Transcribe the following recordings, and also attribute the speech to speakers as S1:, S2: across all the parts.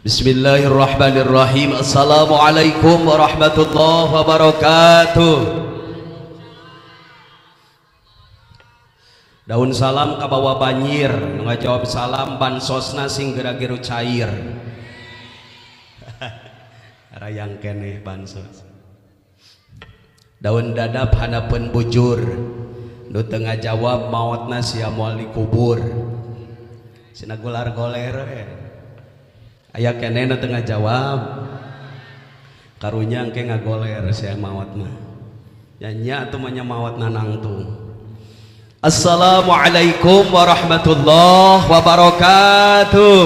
S1: Bismillahirrahmanirrahim. Assalamualaikum warahmatullahi wabarakatuh. Daun salam kabawa banjir, nu ngajawab salam bansosna sing geura-geru cair. Rayang keneh bansos. Daun dadap hanapeun bujur, nu teu ngajawab maotna sia moal dikubur. Sina gular goler Aya keneh nu teu ngajawab. Karunya engke ngagoler sia maotna. Nya nya atuh mah nya maotna nangtung. Assalamualaikum warahmatullahi wabarakatuh.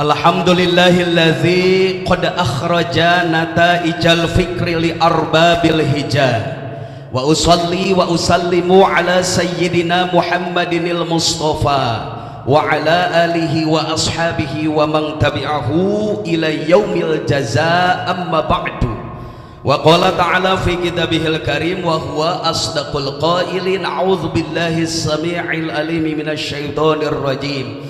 S1: Alhamdulillahillazi qad akhraja nataijal fikri li arbabil hijah. Wa usalli wa usallimu ala sayyidina Muhammadinil Mustafa wa ala alihi wa ashabihi wa man tabi'ahu ila yaumil jazaa, amma ba'du. Wa qala ta'ala fi kitabihil karim wa huwa asdaqul qailin, a'udzu billahi as-sami'il alim minasy syaithanir rajim.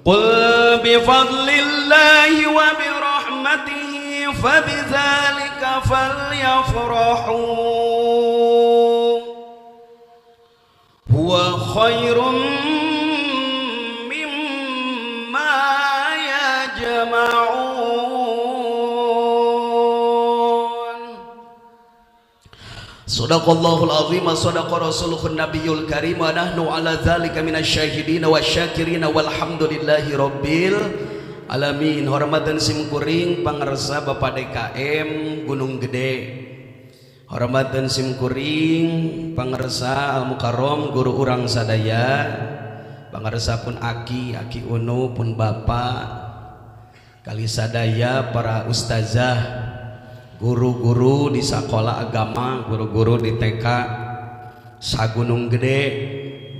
S1: Qul bi fadlillahi wa bi rahmatihi fabidzalika falyafrahu huwa khairum mimma yajma'un. Sadaqallahul azim, sadaqa rasuluhun nabiyul karim, wa nahnu ala dzalika minasyahidin wasyakirin, walhamdulillahi rabbil alamin. Hormatan simkuring pangersa Bapak DKM Gunung Gede, hormatan simkuring pangersa Al Mukarrom guru urang sadaya, pangersa pun aki aki unu pun bapak kali sadaya para ustazah, guru-guru di sekolah agama, guru-guru di TK Sagunung Gede,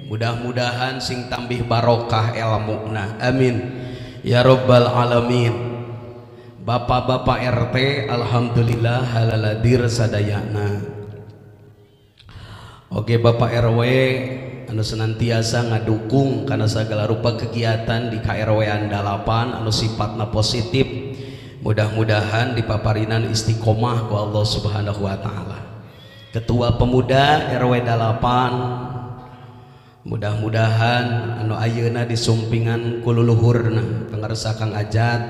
S1: mudah-mudahan sing tambih barokah ilmuna, amin ya rabbal alamin. Bapak-bapak RT alhamdulillah halaladir sadayana. Oke, Bapak RW anu senantiasa ngadukung karena segala rupa kegiatan di KRW-an 8 anu sifatna positif, mudah-mudahan dipaparinan istiqomah ku Allah Subhanahu wa taala. Ketua Pemuda RW 8 mudah-mudahan anu ayeuna disumpingan ku luluhurna pangersa Kang Ajat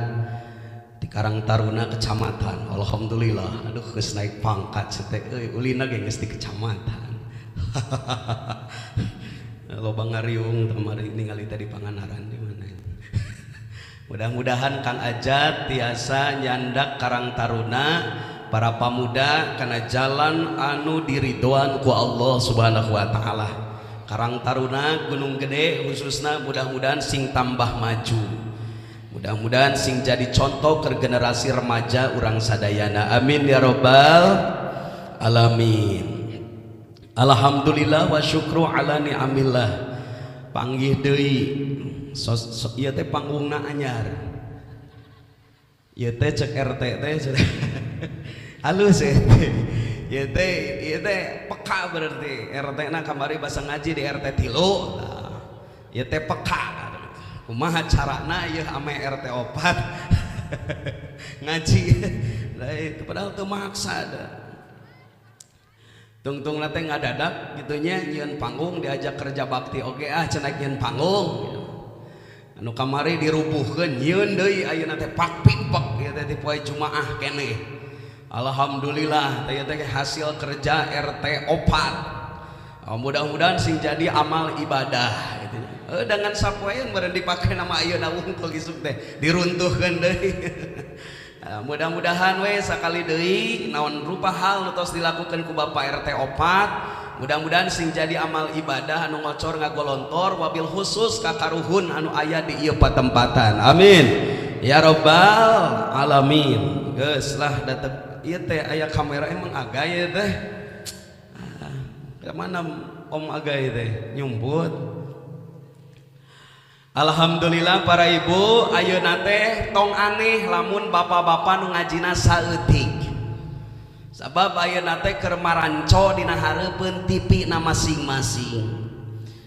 S1: di Karang Taruna kecamatan. Alhamdulillah, aduh geus naik pangkat teh euy, ulina ge geus di kecamatan. Loba ngariung kamari ningali tadi Pangandaran di mana. Mudah-mudahan Kang Ajat tiasa nyandak Karang Taruna para pemuda kana jalan anu diridhoan ku Allah Subhanahu wa taala. Karang Taruna Gunung Gede khususna mudah-mudahan sing tambah maju. Mudah-mudahan sing jadi contoh ke generasi remaja urang sadayana. Amin ya rabbal alamin. Alhamdulillah wa syukru ala ni'amillah. Panggih deui. Ieu teh panggungna anyar. Ieu teh cek RT teh halus ya. Ieu teh peka berarti. RT na kamari basa ngaji di RT 3. Ieu teh peka. Kumaha carana ieu ame RT 4 ngaji. Lah itu padahal teu maksa da. Tungtung teh ngadadak gitunya nyieun panggung diajak kerja bakti oge ah cenah nyieun panggung gitu. Anu kamari dirubuhkeun nyieun deui ayeuna teh pak pik pek ieu teh di poe Jumaah keneh. Alhamdulillah teh teh hasil kerja RT 4. Oh, mudah-mudahan sing jadi amal ibadah gitu. Dengan sapoeun meureun dipake nama ayeuna wungkul isuk teh diruntuhkeun deui. Mudah-mudahan we sakali deui naon rupa hal nu tos dilakukeun ku Bapak RT 4, mudah-mudahan sing jadi amal ibadah anu ngocor ngagolontor wabil khusus ka karuhun anu aya di ieu patempatan. Amin ya rabbal alamin. Geus lah dateng ieu teh aya kamera emang agay teh. Ka mana Om Agay teh nyumput. Alhamdulillah para ibu ayeuna teh tong aneh lamun bapak-bapak nu ngajina saeutik. Sabab ayeuna teh keur maranco dina hareupeun TV na masing-masing.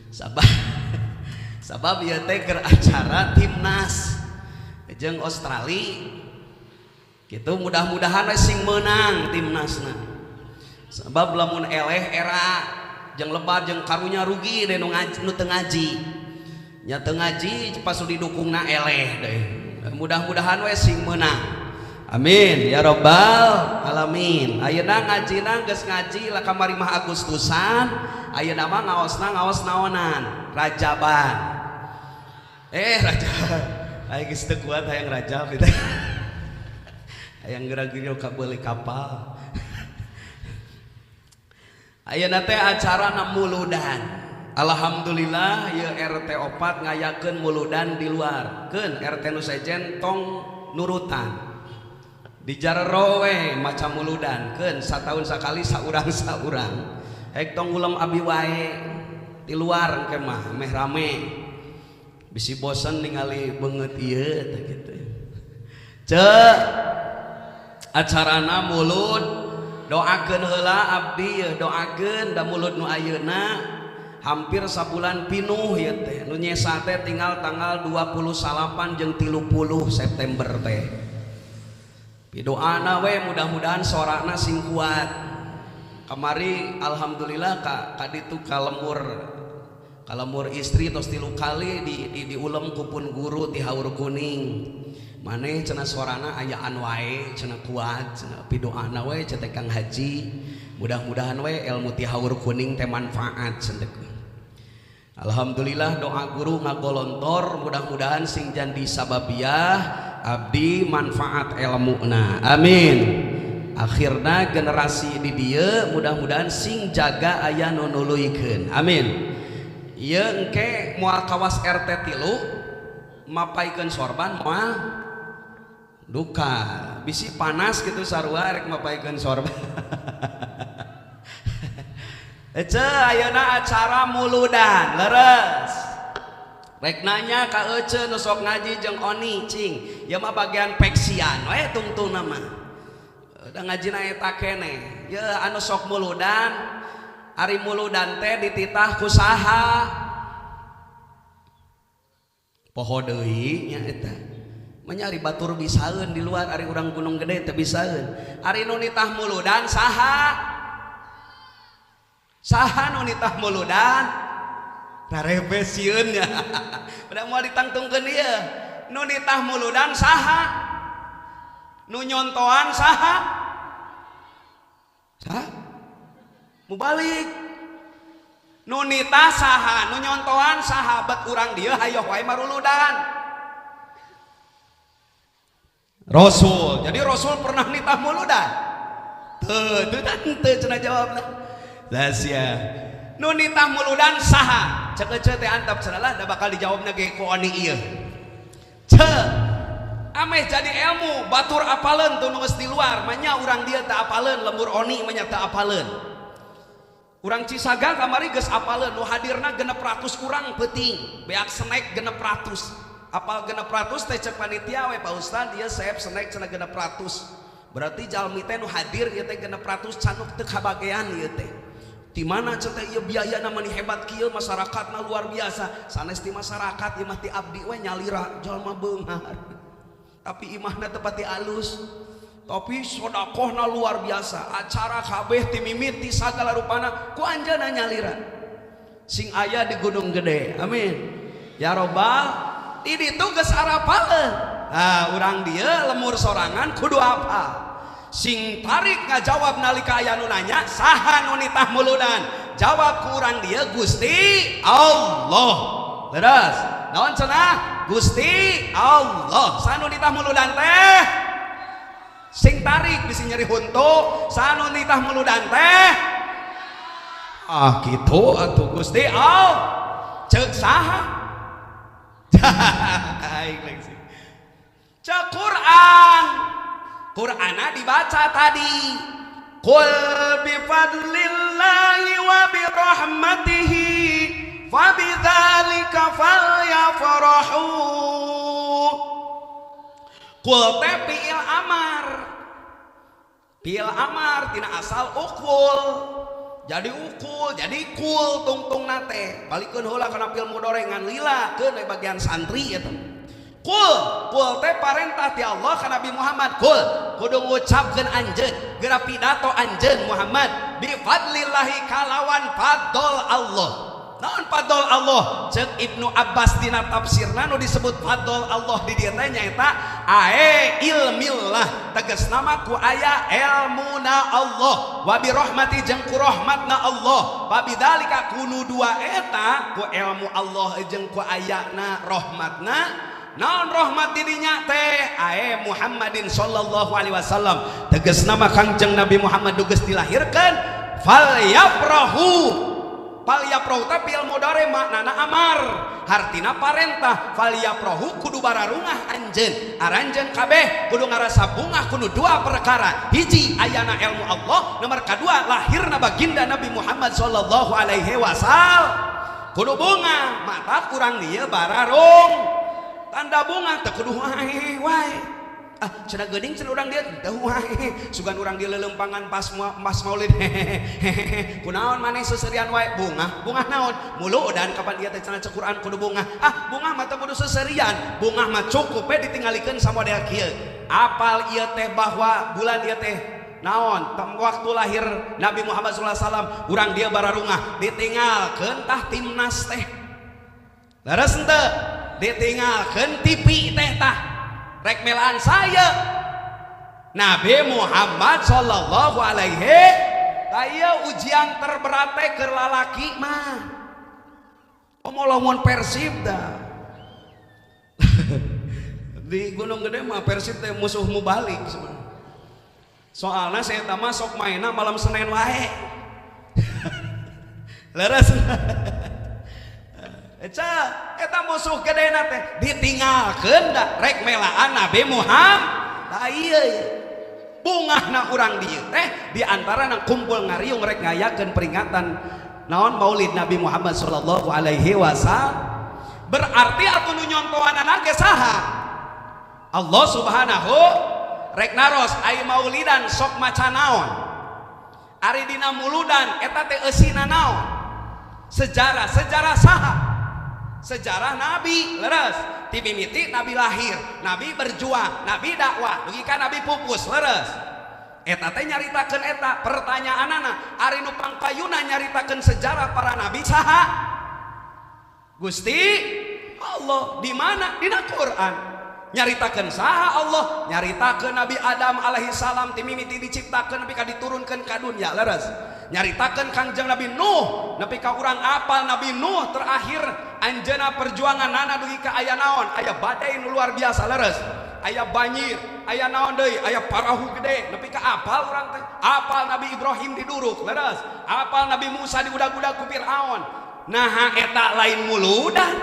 S1: Sabab Sabab ieu teh keur acara timnas jeung Australia. Gitu mudah-mudahan we sing meunang timnasna. Sabab lamun eleh era jeung lebar jeung karunya rugi deh nu ngaji, nu teu ngaji. Nya teu ngaji pas didukungna eleh deh. Mudah-mudahan we sing meunang. Amin ya robbal alamin. Ayeuna ngajina geus ngaji lah kamari mah Agustusan, ayeuna mah ngaosna ngaos naonan, Rajaban. Rajab. Aing geus teu kuat hayang Rajab gitu. Hayang geura-geura ka beuli kapal. Ayeuna teh acarana muludan. Alhamdulillah ieu RT 4 ngayakeun muludan di luar. Keun RT nu sejen tong nurutan. Di jarero we maca muludan keun sataun sakali saurang-saurang. Hek tong ulem abi wae di luar engke mah meh rame. Bisi bosen ningali beungeut ieu teh kitu. Ceu acarana mulud doakeun heula abdi yeuh doakeun da mulud nu ayeuna hampir sabulan pinuh ieu teh. Nu nyesa teh tinggal tanggal 28 jeung 30 September teh. Doana we mudah-mudahan sorana sing kuat. Kamari alhamdulillah ka ditu ka lemur istri tos 3 kali diulem ku pun guru ti Haur Kuning. Maneh cenah sorana ayaan wae cenah kuat cenah pidoana we cenah Kang Haji. Mudah-mudahan we ilmu ti Haur Kuning teh manfaat cenah. Alhamdulillah doa guru ngagolontor mudah-mudahan sing jadi sababiah abdi manfaat ilmuna. Amin. Akhirna generasi di dieu mudah-mudahan sing jaga aya nu nuluykeun. Amin. Ieu engke moal kawas RT 3 mapaikeun sorban moal duka. Bisi panas gitu sarua rek mapaikeun sorban. Ece ayeuna acara muludan leres. Rek nanya ka Ece nu sok ngaji jeung Oni cing, ieu mah bagian peksian we tungtungna mah. Da ngajina eta keneh. Ye anu sok muludan, ari muludan teh dititah ku saha? Poho deui nya eta. Manya ari batur bisaeun di luar, ari urang Gunung Gede teu bisaeun. Ari nu nitah muludan saha? Saha nu nitah muludan? Rarebes sieun nya. Udah moal ditangtungkeun ieu. Nu nitah muludan saha? Nu nyontoan saha? Saha? Mubalik. Nu nitah saha? Nu nyontoan saha? Bet urang dieu hayoh wae maruludan. Rasul. Jadi Rasul pernah nitah muludan? Teu, teu teu cenah jawabna. Rahasia. Nu nitah muludan saha? Cek ece teh antap cenah lah da bakal dijawabna ge ku oni ieu. Cek ameh jadi ilmu batur apaleun tuh nu geus di luar manya urang dieu teu apaleun lembur oni manya teu apaleun. Urang Cisaga kamari geus apaleun nu hadirna 600 urang peuting beak snack 600. Apal 600 teh cek panitia we Pak Ustad ieu seep snack cenah 600. Berarti jalmi teh nu hadir ieu teh 600 canuk teu kabagean ieu teh. Di mana cenah ieu biayana mani hebat kieu masyarakatna luar biasa. Sanes ti masyarakat ieu mah ti abdi we nyalira jalma beunghar. Tapi imahna teu pati alus. Tapi sodakohna luar biasa. Acara kabeh ti mimiti sagala rupana ku anjeunna nyalira. Sing aya di Gunung Gede. Amin. Ya robbal di ditu geus arapaleun. Nah, urang dieu lemur sorangan kudu apal. Sing tarik ngajawab nalika aya nu nanya saha nu nitah muludan? Jawab ku urang dieu Gusti Allah. Leres. Naon cenah? Gusti Allah. Saha nu nitah muludan teh? Sing tarik bisi nyeri huntu. Saha nu nitah muludan teh? Ah kitu atuh Gusti Allah. Ceuk saha? Aing lagi. Ceuk Quran. Qur'ana dibaca tadi. Qul bi fadlillahi wa bi rahmatihi fa bidzalika falyafrahu. Qul teh fi'il amar. Fi'il amar tina asal uqul. Jadi ukul, jadi kul tungtung nate. Balikeun heula kana film gorengan lila keun bagian santri eta. Kul, kul teh parentah ti Allah ka Nabi Muhammad. Kul, kudu ngucapkeun anjeun, geura pidato anjeun Muhammad bi fadlillahi kalawan fadl Allah. Naon fadl Allah? Ceuk Ibnu Abbas dina tafsirna nu disebut fadl Allah di dieu teh nyaeta ae ilmillah, tegasna mah ku aya elmuna Allah wa bi rahmati jeung ku rahmatna Allah. Fa bidzalika kunu dua eta ku ilmu Allah jeung ku ayana rahmatna. Naon rahmat didinya teh ae Muhammadin sallallahu alaihi wasallam, tegasna mah Kangjeng Nabi Muhammad geus dilahirkeun fal yafrahu. Fal yafrahu teh fi'il mudhari maknana amar, hartina parentah. Fal yafrahu kudu bararungah anjeun, aranjeun kabeh kudu ngarasa bungah kudu dua perkara. Hiji ayana ilmu Allah, nomor kadua lahirna baginda Nabi Muhammad sallallahu alaihi wasallam. Kudu bungah, mata kurang dieu bararung. Tanda bunga teu kudu wae wae. Ah, cenah geuning cenah urang dieu teu wae. Sugan urang dieu leuleumpangan pas maulid. Hehehe. Kunaon maneh seserian wae bungah? Bungah naon? Muludan kapan ieu teh cenah cek Quran kudu bungah. Ah, bungah mah teu kudu seserian. Bungah mah cukup we ditinggalikeun samodel kieu. Apal ieu teh bahwa bulan ieu teh naon waktu lahir Nabi Muhammad sallallahu alaihi wasallam urang dieu bararungah ditinggalkeun tah timnas teh. Leres henteu? Ditinggalkeun TV teh tah rek melaan saya Nabi Muhammad sallallahu alaihi taya ujian terberat teh keur lalaki mah omolongon Persib dah. Di Gunung Gede mah Persib teh musuh mubalik sebenarnya. Soalna saya mah sok mainna malam Senin wae. Leres. Eca, eta musuh gedena teh ditinggalkeun da rek melaan Nabi Muhammad. Tah ieu bungahna urang dieu teh di antara nang kumpul ngariung rek ngayakeun peringatan naon Maulid Nabi Muhammad sallallahu alaihi wasallam. Berarti atuh nu nyontohanana ge saha? Allah Subhanahu rek naros ai maulidan sok maca naon? Ari dina muludan eta teh eusina naon? Sejarah, sejarah saha? Sejarah Nabi, leres. Ti mimiti Nabi lahir, Nabi berjuang, Nabi dakwah, dugi ka Nabi pupus, leres. Eta teh nyaritakeun eta pertanyaanana, ari nu pangpayuna nyaritakeun sejarah para nabi saha? Gusti Allah. Di mana? Dina Quran. Nyaritakeun saha Allah? Nyaritakeun Nabi Adam alaihi salam ti mimiti diciptakeun nepi ka diturunkeun ka dunya, leres. Nyaritakeun Kangjeng Nabi Nuh, nepi ka urang apal Nabi Nuh terakhir anjeunna perjuanganana dugi ka aya naon? Aya badai nu luar biasa, leres. Aya banjir, aya naon deui? Aya parahu gede, nepi ka apal urang teh. Apal Nabi Ibrahim diduruk, leres. Apal Nabi Musa diudag-udag ku Firaun. Naha eta lain muludan?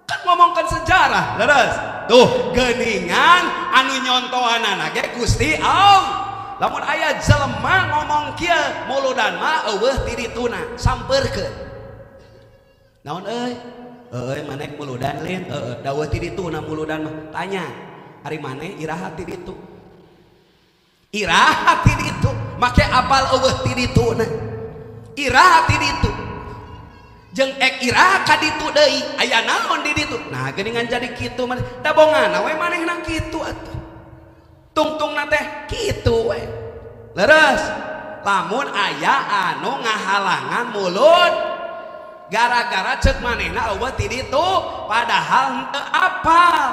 S1: Kan ngomongkeun sejarah, leres. Tuh geuningan anu nyontohanana ge Gusti Allah. Lamun aya jelema ngomong kieu muludan mah eueuh ti dituna, sampeurkeun. Naon euy? Euy maneh muludan lin? Heueuh, da eueuh ti dituna muludan mah. Tanya, ari maneh iraha ti ditu? Iraha ti ditu? Make apal eueuh ti dituna. Iraha ti ditu? Jeung ek iraha ka ditu deui, aya naon di ditu? Nah, geuningan jadi kitu mah. Da bongana we manehna kitu atuh. Tungtungna teh kitu we. Leres. Lamun aya anu ngahalangan mulut gara-gara ceuk manehna eueuh ti ditu padahal henteu apal.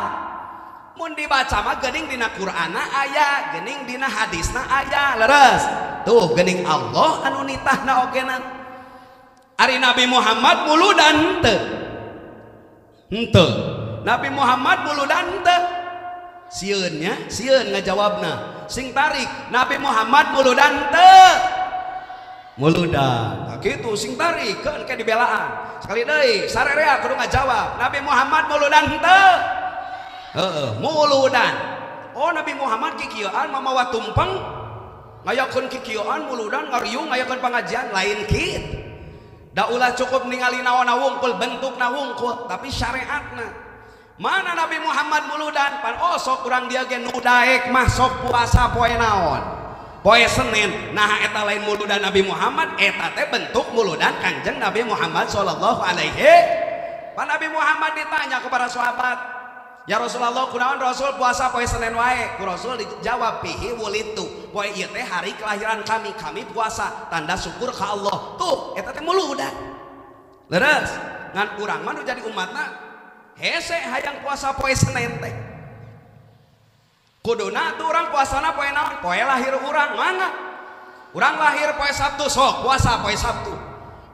S1: Mun dibaca mah geuning dina Qur'anna aya, geuning dina hadisna aya, leres. Tuh geuning Allah anu nitahna ogena. Ari Nabi Muhammad muludan henteu? Henteu. Nabi Muhammad muludan henteu? Sieun nya, sieun ngajawabna. Sing tarik, Nabi Muhammad muludan teu? Muludan. Nah kitu sing tarik keun ke dibelaan. Sekali deui sarerea kudu ngajawab. Nabi Muhammad muludan henteu? Heeh, muludan. Oh Nabi Muhammad kikieuan mamawa tumpeng ngayakeun kikieuan muludan ngariung ngayakeun pangajian lain kitu. Da ulah cukup ningali naonna wungkul, bentukna wungkul, tapi syariatna. Mana Nabi Muhammad muludan? Pan osok urang dia ge nu daek mah sok puasa poe naon? Poe Senin. Nah, eta lain muludan Nabi Muhammad, eta teh bentuk muludan Kangjeng Nabi Muhammad sallallahu alaihi. Pak Nabi Muhammad ditanya kepada sahabat, "Ya Rasulullah, kunaon Rasul puasa poe Senin wae?" Ku Rasul dijawab, "Fihi wulitu." Poe ieu teh hari kelahiran kami, kami puasa tanda syukur ka Allah. Tuh, eta teh muludan. Leres, ngan urang mah nu jadi umatna hese hayang puasa poe Senin teh. Kuduna tuh urang puasana poe naon? Poe lahir urang, mangga. Urang lahir poe Sabtu, sok puasa poe Sabtu.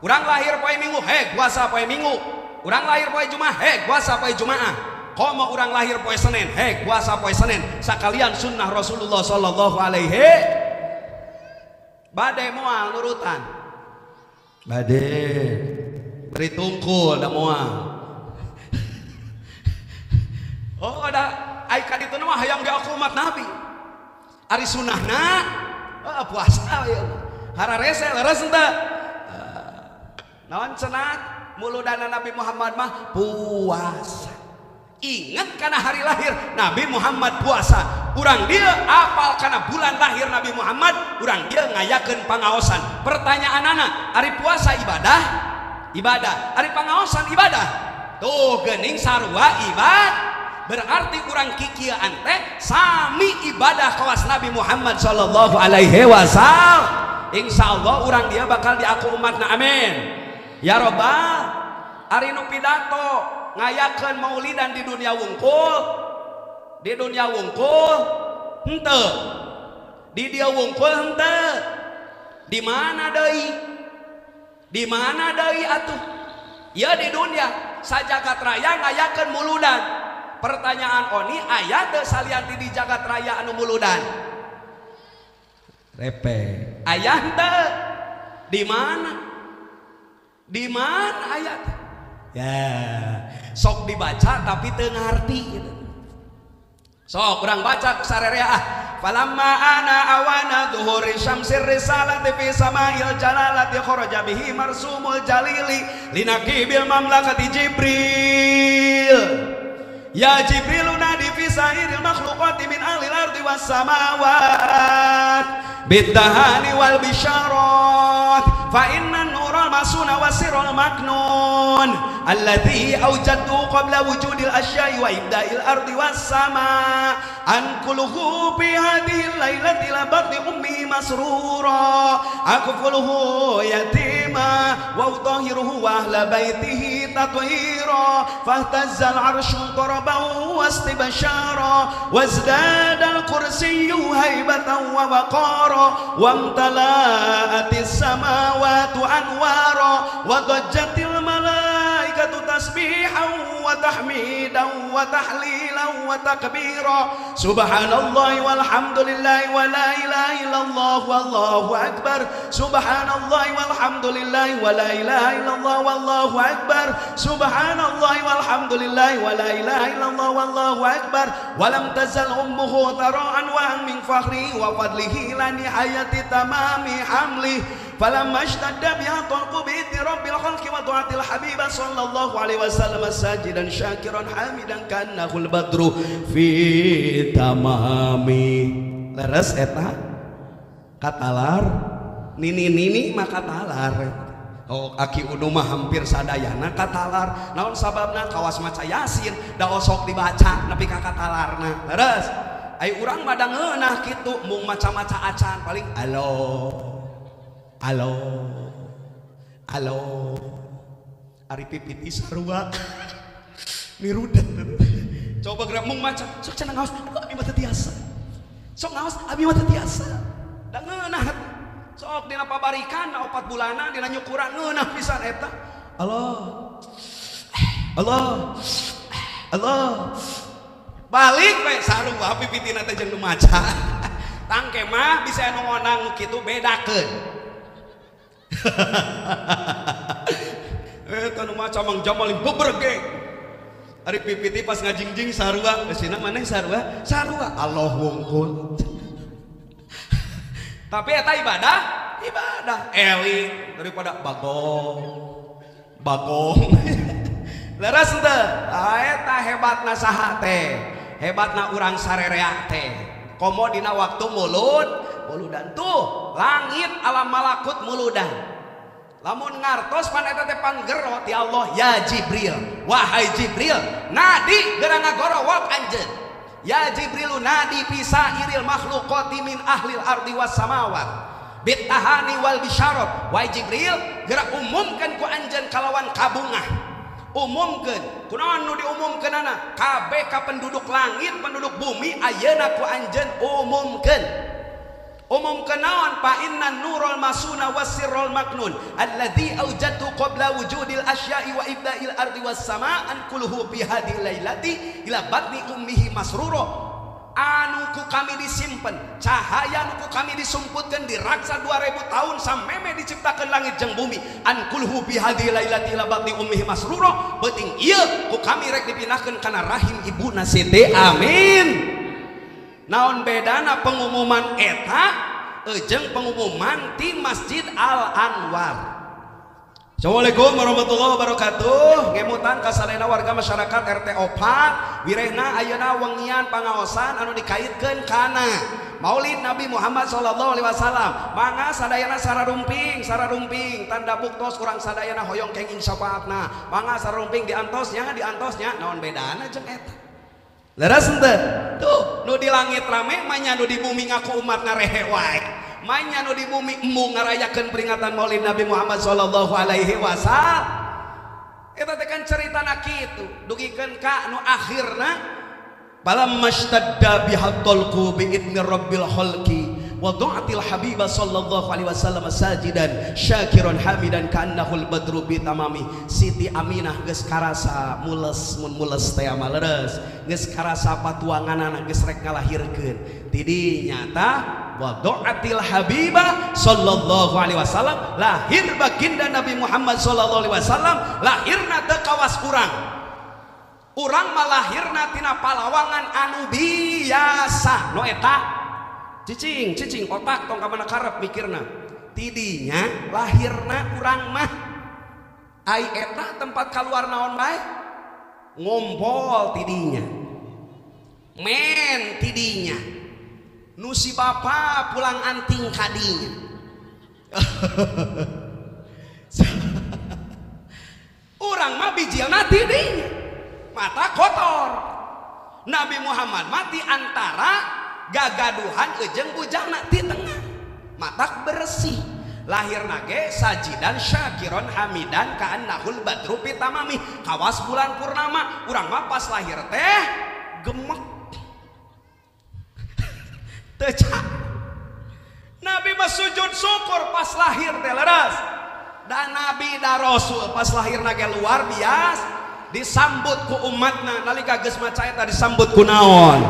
S1: Urang lahir poe Minggu, heg puasa poe Minggu. Urang lahir poe Jumat, heg puasa poe Jumaah. Komo urang lahir poe Senin, heg puasa poe Senin. Sakalian sunnah Rasulullah sallallahu alaihi. Bade moal nurutan. Bade beri tungkul da moal. Oh, ada ai ka ditu mah hayang diaku umat Nabi. Ari sunahna puasa ieu. Hararese leres henteu? Naon cenah muludana Nabi Muhammad mah puasa. Ingat karena hari lahir Nabi Muhammad puasa. Urang dia apal karena bulan lahir Nabi Muhammad, urang dia ngayakeun pangaosan. Pertanyaanana, ari puasa ibadah? Ibadah. Ari pangaosan ibadah? Tuh geuning sarua ibadah. Berarti urang kikieuan teh sami ibadah kawas Nabi Muhammad sallallahu alaihi wasallam. Insyaallah urang dia bakal diaku umatna, amin. Ya robbal. Ari nu pidato ngayakeun maulidan di dunia wungkul, di dunia wungkul henteu, di dia wungkul henteu, di mana deui? Di mana deui atuh? Ya di dunia sajagat raya ngayakeun muludan. Pertanyaan oni, aya teu salian di jagat raya anu muludan? Repe. Aya henteu? Di mana? Di mana aya teh? Ya, sok dibaca tapi teu ngarti gitu. Sok urang baca ku sarerea ah. Falamma ana awana dhuhuri syamsir risalati fi samail jalalati kharaja bihi marsumul jalili linaqibil mamlakati Jibril. Ya Jibril nadi fi sairil makhluqati min ahlil ardi was samawat bidahani wal bisyarat fa inna nural masuna wasirul maknun alladhi awjadtu qabla wujudil asya'i wa ibda'il ardi was sama anquluhu fi hadhihi lailati la batni ummi masrura akfuluhu yatima wa utahiruhu wa ahla baitihi tathira fahtazzal arsyu taraban wastibashara wazdadal kursiyyu haibatan wa waqara wamtala'atis samawati anwara wa dajjatil malaikatu tasbihan wa tahmidan wa tahlilan wa takbira subhanallahi walhamdulillahi wa la ilaha illallah wallahu akbar subhanallahi walhamdulillahi wa la ilaha illallah wallahu akbar subhanallahi walhamdulillahi wa la ilaha illallah wallahu akbar wa lam tazal ummuhu tara anwa'an min fakhri wa fadlihi ila nihayati tamami hamli falamma ishtadda biha talqu bi rabbil khalqi wa du'atil habiba sallallahu alaihi wasallam sajidan syakiran hamidan kannahul badru fi tamami. Leres eta katalar nini-nini mah katalar. Oh, aki udu mah hampir sadayana katalar. Naon sababna? Kawas maca Yasin da osok dibaca nepi ka katalarna. Leres. Ai urang mah da ngeunah kitu mung maca-maca acan paling alo alo alo ari pipiti sarua nirudet. Coba gerak mung maca sok cenah ngaos abi mah teu tiasa, sok ngaos abi mah teu tiasa da ngeunah. Sok dina pabarikan na 4 bulanan dina nyukuran ngeunah pisan eta. Allah Allah Allah balik we sarua pipitina teh jeung nu maca. Tangke mah bisa anu ngonang nu kitu bedakeun. Eta nu maca Mang Jamal beberge. Ari pipiti pas ngajingjing sarua, geusina maneh sarua, sarua Allah wungkul. Tapi eta ibadah, ibadah eling daripada bagong. Bagong. Leres henteu? Ah eta hebatna saha teh? Hebatna urang sarerea teh. Komo dina waktu mulud Muludan tuh langit alam malakut muludan. Lamun ngartos pan eta teh panggero ti Allah, ya Jibril, wahai Jibril, nadi geura ngagorowok anjeun. Ya Jibrilu nadi pisairil makhluqati min ahlil ardi was samawat bitahani wal bisyarat. Wahai Jibril, geura umumkeun ku anjeun kalawan kabungah. Umumkeun, kunaon nu diumumkeunana? Kabeh ka penduduk langit, penduduk bumi ayeuna ku anjeun umumkeun. Umumkeun naon? Fa inna nurul masuna wasirrul maknun alladzi aujadtu qabla wujudil asya'i wa ibda'il ardi was sama an kulluhu bi hadhihi lailati ila batni ummihi masruro. Anu ku kami disimpen, cahaya anu ku kami disumputkeun diraksa 2000 tahun sameme diciptakeun langit jeung bumi. An kulhu bi hadhihi lailati ila batni ummihi masruro. Beuting ieu ku kami rek dipindahkeun kana rahim ibuna Siti. Amin. Naon bedana pengumuman eta jeung pengumuman ti Masjid Al Anwar. Assalamualaikum warahmatullahi wabarakatuh. Ngemutan ka sadayana warga masyarakat RT 4 wirehna ayeuna wengian pangaosan anu dikaitkeun kana Maulid Nabi Muhammad sallallahu alaihi wasallam. Mangga sadayana sararumping, sararumping tanda buktos urang sadayana hoyong kenging syafaatna. Mangga sararumping diantosnya, diantosnya. Naon bedana jeung eta? Leres henteu? Tuh, nu di langit rame, manya nu di bumi ngaku umat ngarehe wae. Manya nu di bumi embung ngarayakeun peringatan Maulid Nabi Muhammad sallallahu alaihi wasallam. Eta teh kan caritana kitu, dugikeun ka nu akhirna balam mashtadda bihattalqu bi idni rabbil khalqi wa du'atil habiba sallallahu alaihi wasallam sajidan syakiran hamidan ka'annahul badru bi tamami. Siti Aminah geus karasa mules mun mules teh mah leres, geus karasa patuanganana geus rek ngalahirkeun. Ti nyata wa du'atil habiba sallallahu alaihi wasallam, lahir baginda Nabi Muhammad sallallahu alaihi wasallam, lahirna teu kawas urang. Urang mah lahirna tina palawangan anu biasa. No eta cicing cicing otak tong ka mana karep mikirna. Tidinya lahirna urang mah ai eta tempat kaluar naon bae? Ngompol tidinya, men tidinya, nu si bapa pulang anting kadinya. Urang mah bijilna tidinya, mata kotor. Nabi Muhammad mati antara gagaduhan ejeng bujana di tengah, matak bersih. Lahirna ge sajidan syakiron hamidan ka'annahul badru pitamami, kawas bulan purnama. Urang mah pas lahir teh gemek teu. Nabi mah sujud syukur pas lahir teh leres. Dan Nabi da Rasul pas lahirna ge luar biasa, disambut ku umatna. Nalika geus maca eta disambut ku naon?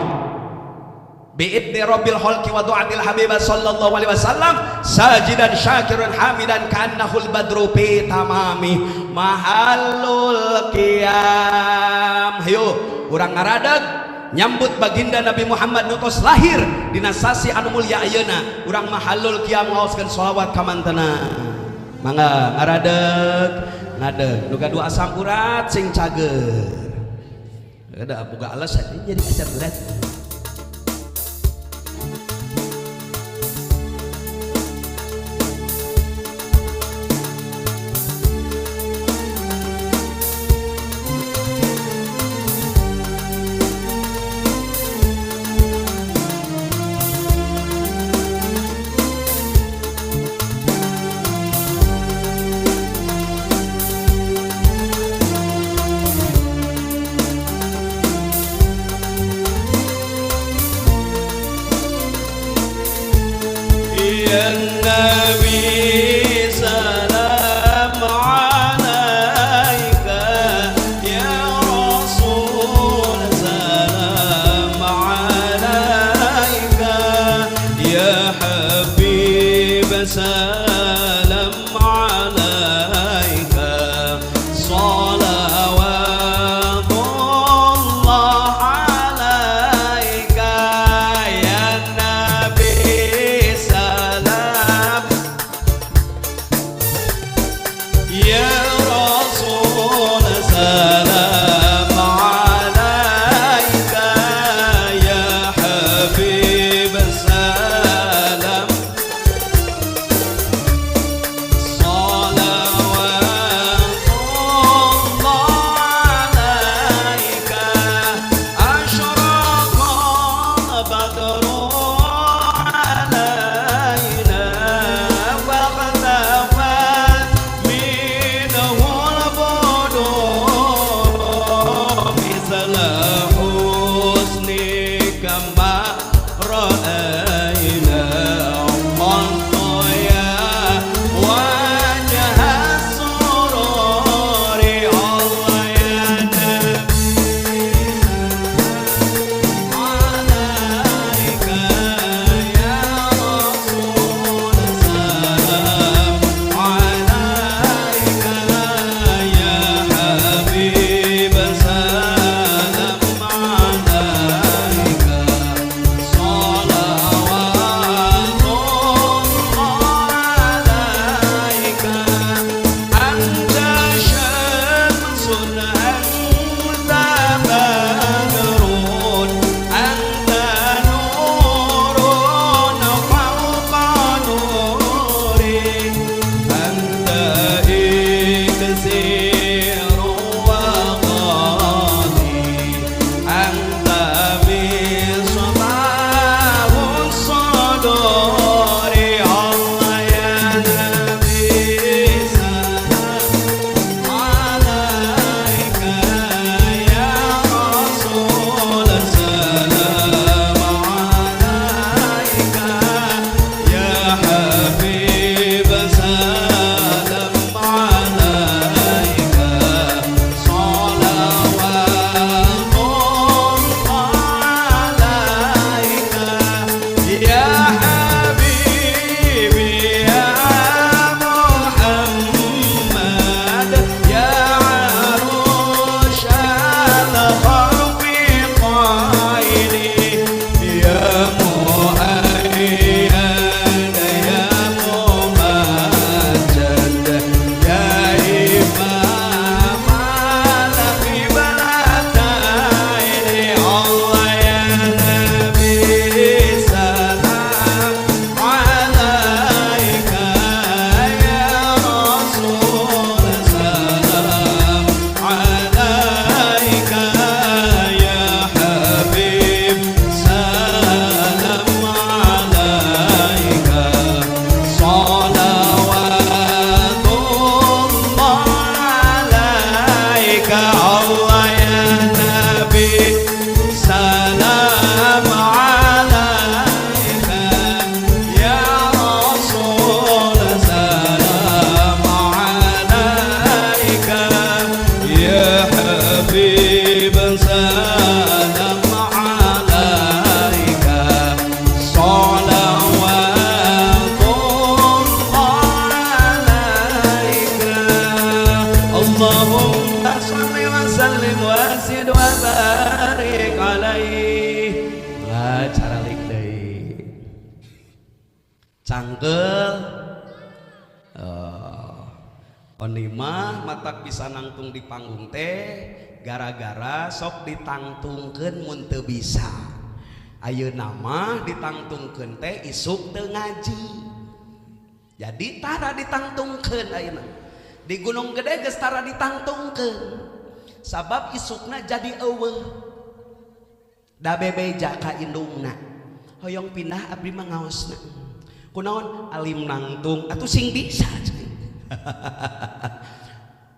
S1: Bi'idni rabbil khalqi wa du'atil habiba sallallahu alaihi wasallam sajidan syakiran hamidan ka'annahul badru fi tamami mahallul qiyam. Hayo urang ngaradeg nyambut baginda Nabi Muhammad nu tos lahir dina sasi anu mulia ayeuna. Urang mahallul qiyam ngaoskeun sholawat ka mantena. Mangga ngaradeg ngadeg nu gaduh asam urat sing cager. Ada boga alasan jadi asam urat.
S2: Salam.
S1: Barik alaihi. Lah caralik deui. Cangkel. Oni mah matak bisa nangtung di panggung teh gara-gara sok ditangtungkeun mun teu bisa. Ayeuna mah ditangtungkeun teh isuk teu ngaji. Jadi tara ditangtungkeun ayeuna. Di Gunung Gede geus tara ditangtungkeun. Sabab isukna jadi eueuh. Da bebeja ka indungna. Hoyong pindah abdi mah ngaosna. Kunaon alim nangtung atuh sing bisa.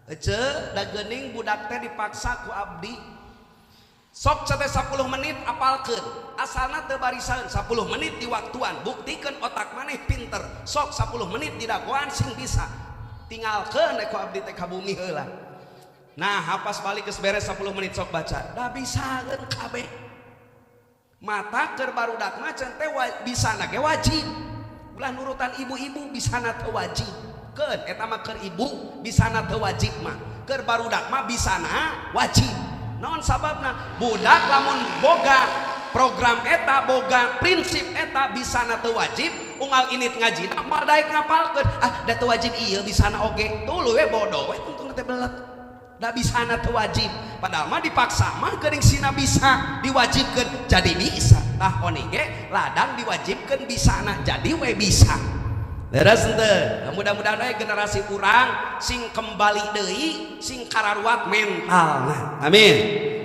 S1: Ece da geuning budak teh dipaksa ku abdi. Sok cete 10 menit apalkeun. Asalna teu barisan 10 menit di waktuan, buktikeun otak maneh pinter. Sok 10 menit didagoan sing bisa. Tinggalkeun ku abdi teh ka bumi heula. Nah, hapas balik geus beres 10 menit sok baca. Da bisaeun kabeh. Mata keur barudak mah cenah teh bisana ge wajib. Ulah nurutan ibu-ibu bisana teu wajib. Keun eta mah keur ibu bisana teu wajib mah. Keur barudak mah bisana wajib. Naon sababna? Budak lamun boga program eta, boga prinsip eta bisana teu wajib, unggal init ngaji moal daek ngapalkeun. Ah, da teu wajib ieu bisana oge. Tuluy we bodoh we tungtung teh belet. Da bisana teu wajib. Padahal mah dipaksa mah geuning sina bisa diwajibkeun jadi bisa. Tah oni ge ladang diwajibkeun bisana jadi we bisa. Leres henteu? Mudah-mudahan we generasi urang sing kembali deui sing kararuat mentalna. Amin.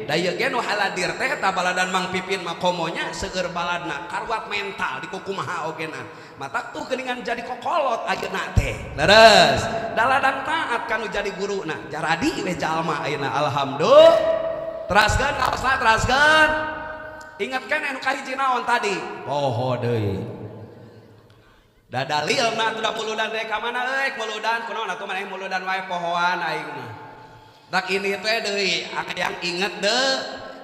S1: Da ieu ge nu haladir teh eta baladan Mang Pipin mah komonya seueur baladna karuat mental di kukumaha ogena. Matak tuh geuningan jadi kokolot ayeuna teh. Leres. Da ladang taat kanu jadi guruna. Jaradi we jalma ayeuna alhamdulillah. Teraskeun kaosna teraskeun. Ingat kan anu kahiji naon tadi? Poho deui. Da dalilna atuh da muludan teh ka mana euy muludan kunaon atuh maneh muludan wae pohoan aing mah. Tak ini teh deui yang inget deh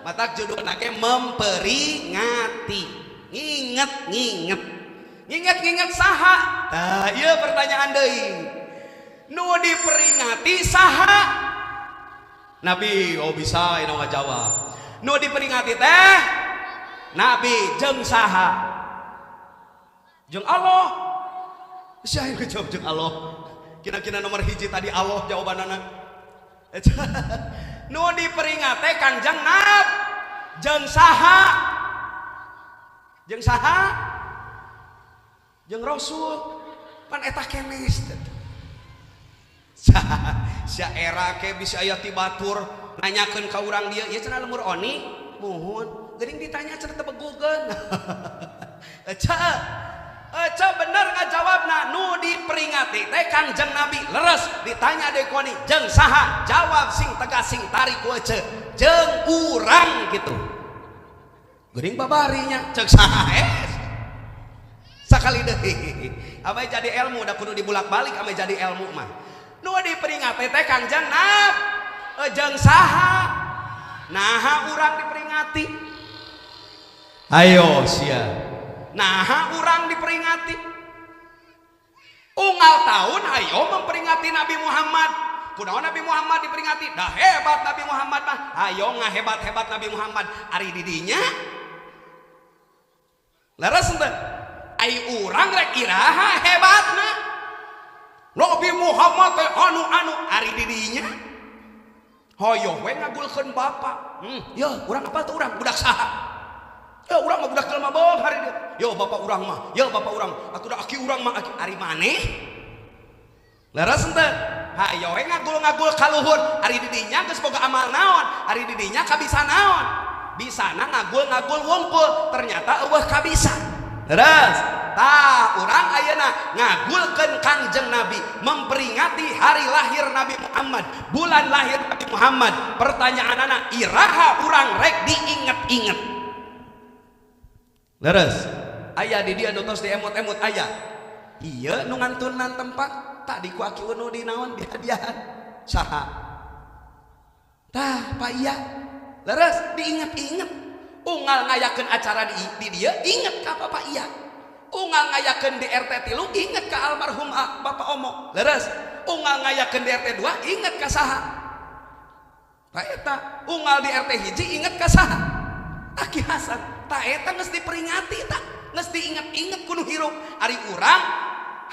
S1: matak judulna ge memperingati. Nginget nginget. Nginget nginget saha? Tah ieu pertanyaan deui. Nu diperingati saha? Nabi, oh bisa ini ngajawab. Nu diperingati teh Nabi jeung saha? Jeung Allah. Siapa yang jawab jeung Allah? Kira-kira nomor hiji tadi Allah jawabanana. Nu diperingati Kangjeng Nab jeung saha? Jeung saha? Jeung Rasul. Pan eta kenes. Sia era ke bisa aya ti batur nanyakeun ka urang dieu, ieu cenah lemur oni? Muhun. Geuning ditanya cenah teu begugeun. Eca bener ngajawabna nu diperingati teh Kangjeng Nabi leres ditanya deui ku oni jeung saha jawab sing tegas sing tarik ku ece jeung urang gitu geuning babarinya ceuk saha sakali deui ameh jadi ilmu da kudu dibulak-balik ameh jadi ilmu mah nu diperingati teh Kangjeng Nabi jeung saha naha urang diperingati ayo sia nah urang diperingati unggal tahun ayo memperingati Nabi Muhammad. Kunaon Nabi Muhammad diperingati? Dah hebat Nabi Muhammad mah. Ayo ngahebat-hebat Nabi Muhammad ari didinya leres henteu? Ai urang rek iraha hebatna Nabi Muhammad teh anu-anu ari didinya hoyong we ngagulkeun bapak. Ya urang apa tuh urang budak saha? Ya urang mah budak jelema bohong hari dia. Yo bapak urang mah, yo bapak urang, atuh da aki urang mah aki ari maneh. Leres henteu? Hayo we ngagul-ngagul ka luhur, ari di dinya geus boga amal naon, ari di dinya kabisa naon. Bisana ngagul-ngagul wungkul, ternyata eueuh kabisa. Leres. Tah urang ayeuna ngagulkeun Kangjeng Nabi, memperingati hari lahir Nabi Muhammad, bulan lahir Nabi Muhammad. Pertanyaanana iraha urang rek diinget-inget. Leres. Aya di dia nu tos diemut-emut aya. Ieu nu ngantunan tempat tadi ku aki nu di naon di hadiahan. Saha? Tah, Pak iya. Leres diinget-inget. Unggal ngayakeun acara di dia inget ka Bapak iya. Unggal ngayakeun di RT 3 inget ka almarhum Bapak Omo. Leres. Unggal ngayakeun di RT 2 inget ka saha? Ta eta unggal di RT hiji inget ka saha? Aki Hasan. Ta eta geus diperingati ta, geus diinget-inget ku nu hirup. Ari urang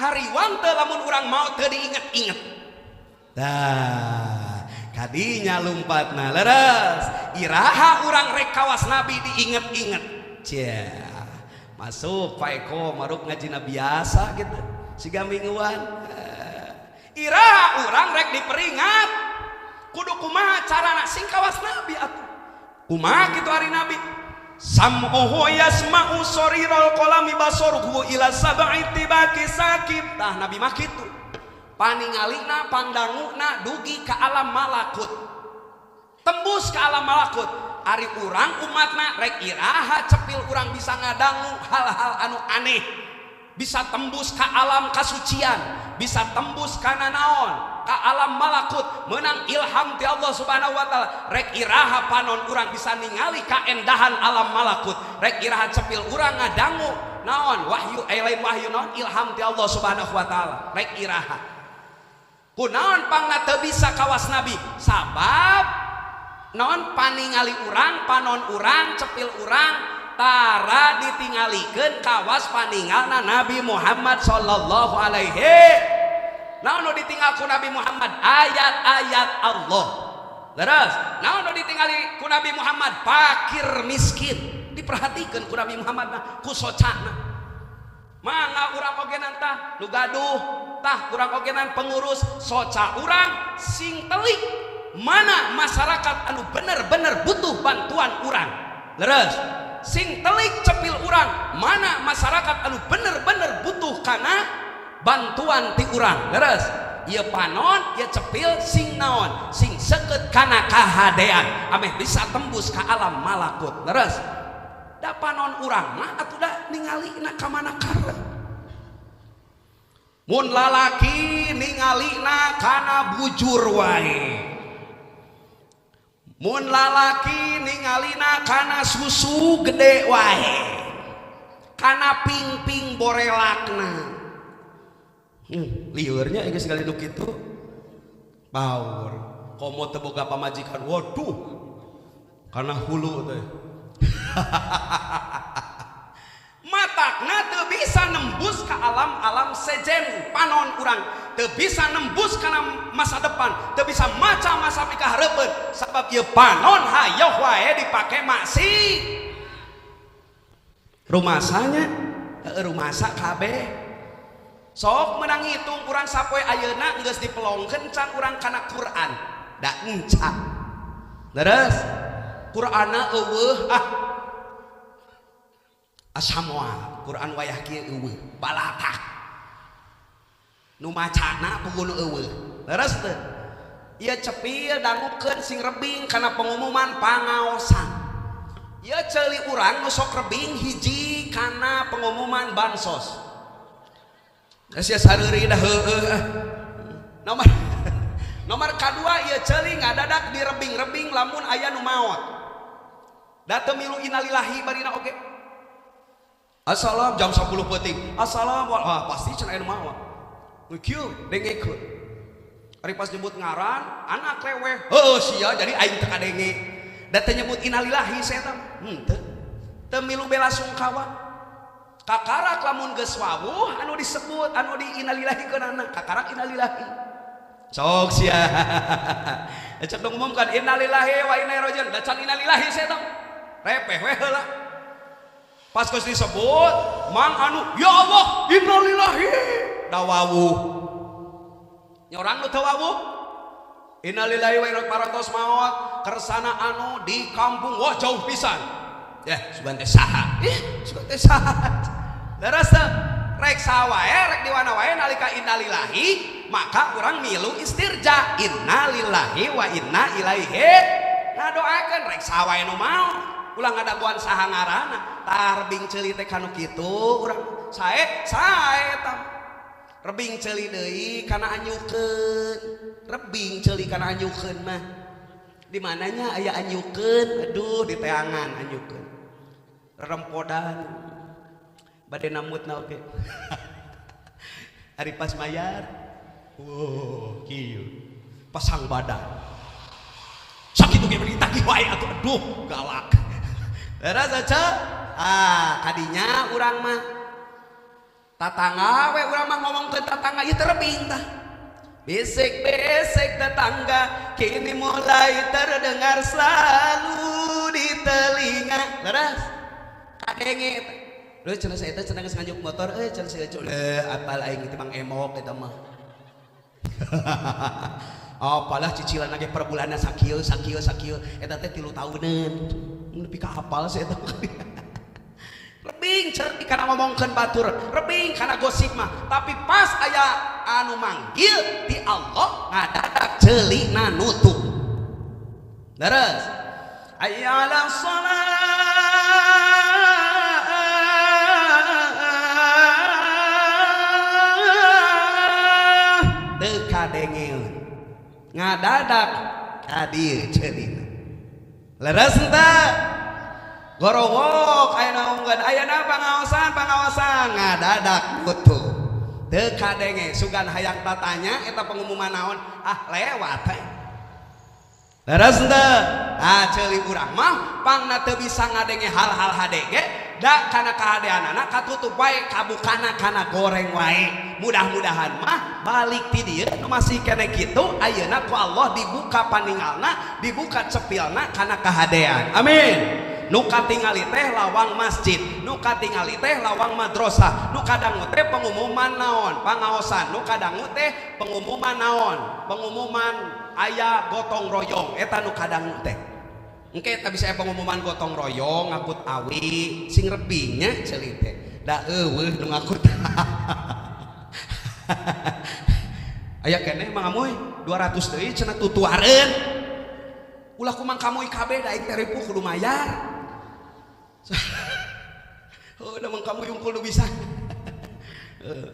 S1: hariwang teu lamun urang maot teu diinget-inget. Tah, kadinya lumpatna leres. Iraha urang rek kawas Nabi diinget-inget. Cia. Masuk Pak Eko maruk ngajina biasa gitu. Siga mingguan. Iraha urang rek diperingat. Kudu kumaha carana sing kawas Nabi atuh. Kumaha kitu ari Nabi? Sam'uhu yasma'u sorirul qalami basaruhu ila sab'i tibaki sakib. Tah Nabi mah kitu. Paningalina pandanguna dugi ka alam malakut. Tembus ke alam malakut. Ari urang umatna rek iraha cepil urang bisa ngadangu hal-hal anu aneh. Bisa tembus ke alam kasucian, bisa tembus kana naon? Ka alam malakut, menang ilham ti Allah Subhanahu wa taala. Rek iraha panon urang bisa ningali kaendahan alam malakut. Rek iraha cepil urang ngadangu naon? Wahyu lain wahyu naon? Ilham ti Allah Subhanahu wa taala. Rek iraha. Kunaon pangna teu bisa kawas Nabi? Sabab naon paningali urang, panon urang, cepil urang tara ditingalikeun kawas paningalna Nabi Muhammad sallallahu alaihi. Naon nu ditinggal ku Nabi Muhammad? Ayat-ayat Allah. Leres. Naon nu ditingali ku Nabi Muhammad? Fakir miskin. Diperhatikeun ku Nabi Muhammad mah ku socana. Mangga urang ogenan tah nu gaduh tah urang ogenan pengurus soca urang sing telik mana masyarakat anu bener-bener butuh bantuan urang. Leres. Sing telik cepil urang mana masyarakat anu bener-bener butuh kana bantuan ti urang. Leres. Ieu panon ieu cepil sing naon sing seukeut kana kahadean ameh bisa tembus ka alam malakut. Leres. Da panon urang mah atuh da ningalina ka mana karep. Mun lalaki ningalina kana bujur wae. Mun lalaki ningalina kana susu gede wae. Kana ping-ping borelakna. Liurnya geus sekali nu kitu. Paur. Komo teu boga pamajikan. Waduh. Kana hulu teh. Matakna teu bisa nembus ke alam-alam sejen panon urang, teu bisa nembus kana masa depan, teu bisa maca masa pikahareupeun sabab ieu panon hayoh wae dipake maksi. Rumasanya heueuh rumasa kabeh. Sok menang ngitung urang sapoe ayeuna geus dipelongkeun can urang kana Quran. Da encan. Leres. Qur'ana eueuh ah. Asamoa Quran wayah kieu eueuh balatak. Nu macana puguh nu eueuh. Leres teu? Ieu cepil dangukeun sing rebing kana pengumuman pangaosan. Ieu ceuli urang nu sok rebing hiji kana pengumuman bansos. Sia sareuri dah heueuh ah. Nomor kadua ieu ceuli ngadadak direbing-rebing lamun aya nu maot. Da teu milu innalillahi barina oge. Assalam jam 10 peuting. Assalamualaikum. Ah, pasti cenah anu maot. Kieu dengekeun. Ari pas nyebut ngaran, anak leweh. Heueuh sia jadi aing teu kadenge. Da teu nyebut innalillahi saya teh. Henteu. Teu milu bela sungkawa. Kakarak lamun geus wawuh anu disebut anu di innalillahi keunana. Kakarak innalillahi. Sok sia. Cek dong umumkan innalillahi wa inna ilaihi rajiun. Da can innalillahi saya teh. Repeh we heula. Pas geus disebut mang anu ya Allah innalillahi da wawuh. Nyorang nu teu wawuh. Innalillahi wa inna ilaihi parantos maot kersana anu di kampung wah jauh pisan. Ya sugan teh saha? Ih, sugan teh saha. Leres teu? Rek saha wae rek di wana wae nalika innalillahi maka urang milu istirja innalillahi wa inna ilaihi. Ngadoakeun rek saha wae nu maot. Ulah ngadaguan saha ngaranna tah rebing ceuli teh kanu kitu urang sae sae eta rebing ceuli deui kana anyukeun rebing ceuli kana anyukeun mah di mananya aya anyukeun aduh di teangan anyukeun rempodan bade namutna oge ari pas mayar wow kieu pasang badan sakit ge ditagih wae atuh, aduh galak. Leres aja. Ah, kadinya urang mah tatangga we, urang mah ngomongkeun tatangga ieu teh rebing tah. Bisik-bisik tetangga kini mulai terdengar selalu di telinga. Leres. Kadenge teh. Leuh cenah saya teh cenah geus nganjuk motor, euy cenah saya euy apal aing teh Mang Emok eta mah. Apalah cicilan lagi per bulanna sakieu sakieu sakieu eta teh 3 tahunan. Nepi ka apal sih eta. Rebing cerdik kana ngomongkeun batur, rebing kana gosip mah, tapi pas aya anu manggil di Allah ngadadak ceulina nutup. Leres. Hayya 'alas shalah. Teu kadengeun. Ngadadak ka dieu ceulina. Leres henteu? Gorowok aya naungkeun, ayana pangaosan pangaosan ngadadak nutup. Teu kadenge sugan hayang tatanya eta pengumuman naon, ah lewat teh. Leres henteu? Ah ceuli urang mah pangna teu bisa ngadenge hal-hal hade ge da kana kahadeanana katutup wae kabukana kana goreng wae. Mudah-mudahan mah balik ti dieu nu masih kene kitu ayeuna ku Allah dibuka paningalna, dibuka cepilna kana kahadean. Amin. Nu katingali teh lawang masjid, nu katingali teh lawang madrasah, nu kadangu teh pengumuman naon, pangaosan, nu kadangu teh pengumuman naon, pengumuman aya gotong royong, eta nu kadangu teh. Engke eta bisa pengumuman gotong royong ngakut awi sing rebingnya ceuli teh. Da eueuh nu ngakut. Aya keneh Mang Amoy 200 deui cenah tutuareun. Ulah ku Mang Kamoy kabeh da aing teh ripuh kudu mayar. Oh, da Mang Kamoy unggul nu bisa.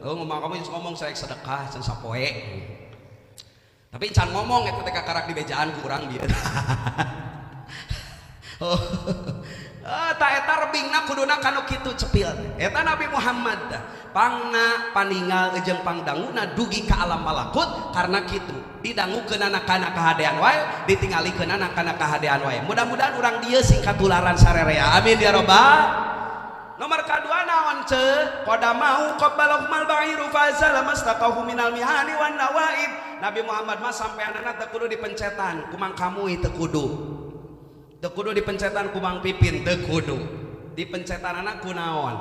S1: Oh, Mang Kamoy geus ngomong saya sedekah can sapoe. Tapi can ngomong eta teh kakarak di bejaan ku urang bieu. Oh, ta eta rebingna kuduna kanu kitu cepil. Eta Nabi Muhammad pangna paningal jeung pangdanguna dugi ka alam malakut karena kitu didangukeunana kana kahadean wae, ditinggalikeunana kana kahadean wae. Mudah-mudahan urang dieu sing katularan sarerea. Amin ya rabbal. Nomor kadua naon ce? Qadamau qabbalahumul ba'iru fazala mastaqahu minal mihani wan nawaib. Nabi Muhammad mah sampeanana teu kudu dipencetan, ku Mang Kamuy teu kudu. Teu kudu dipencetan ku Mang Pipin teu kudu. Dipencetanana ku naon?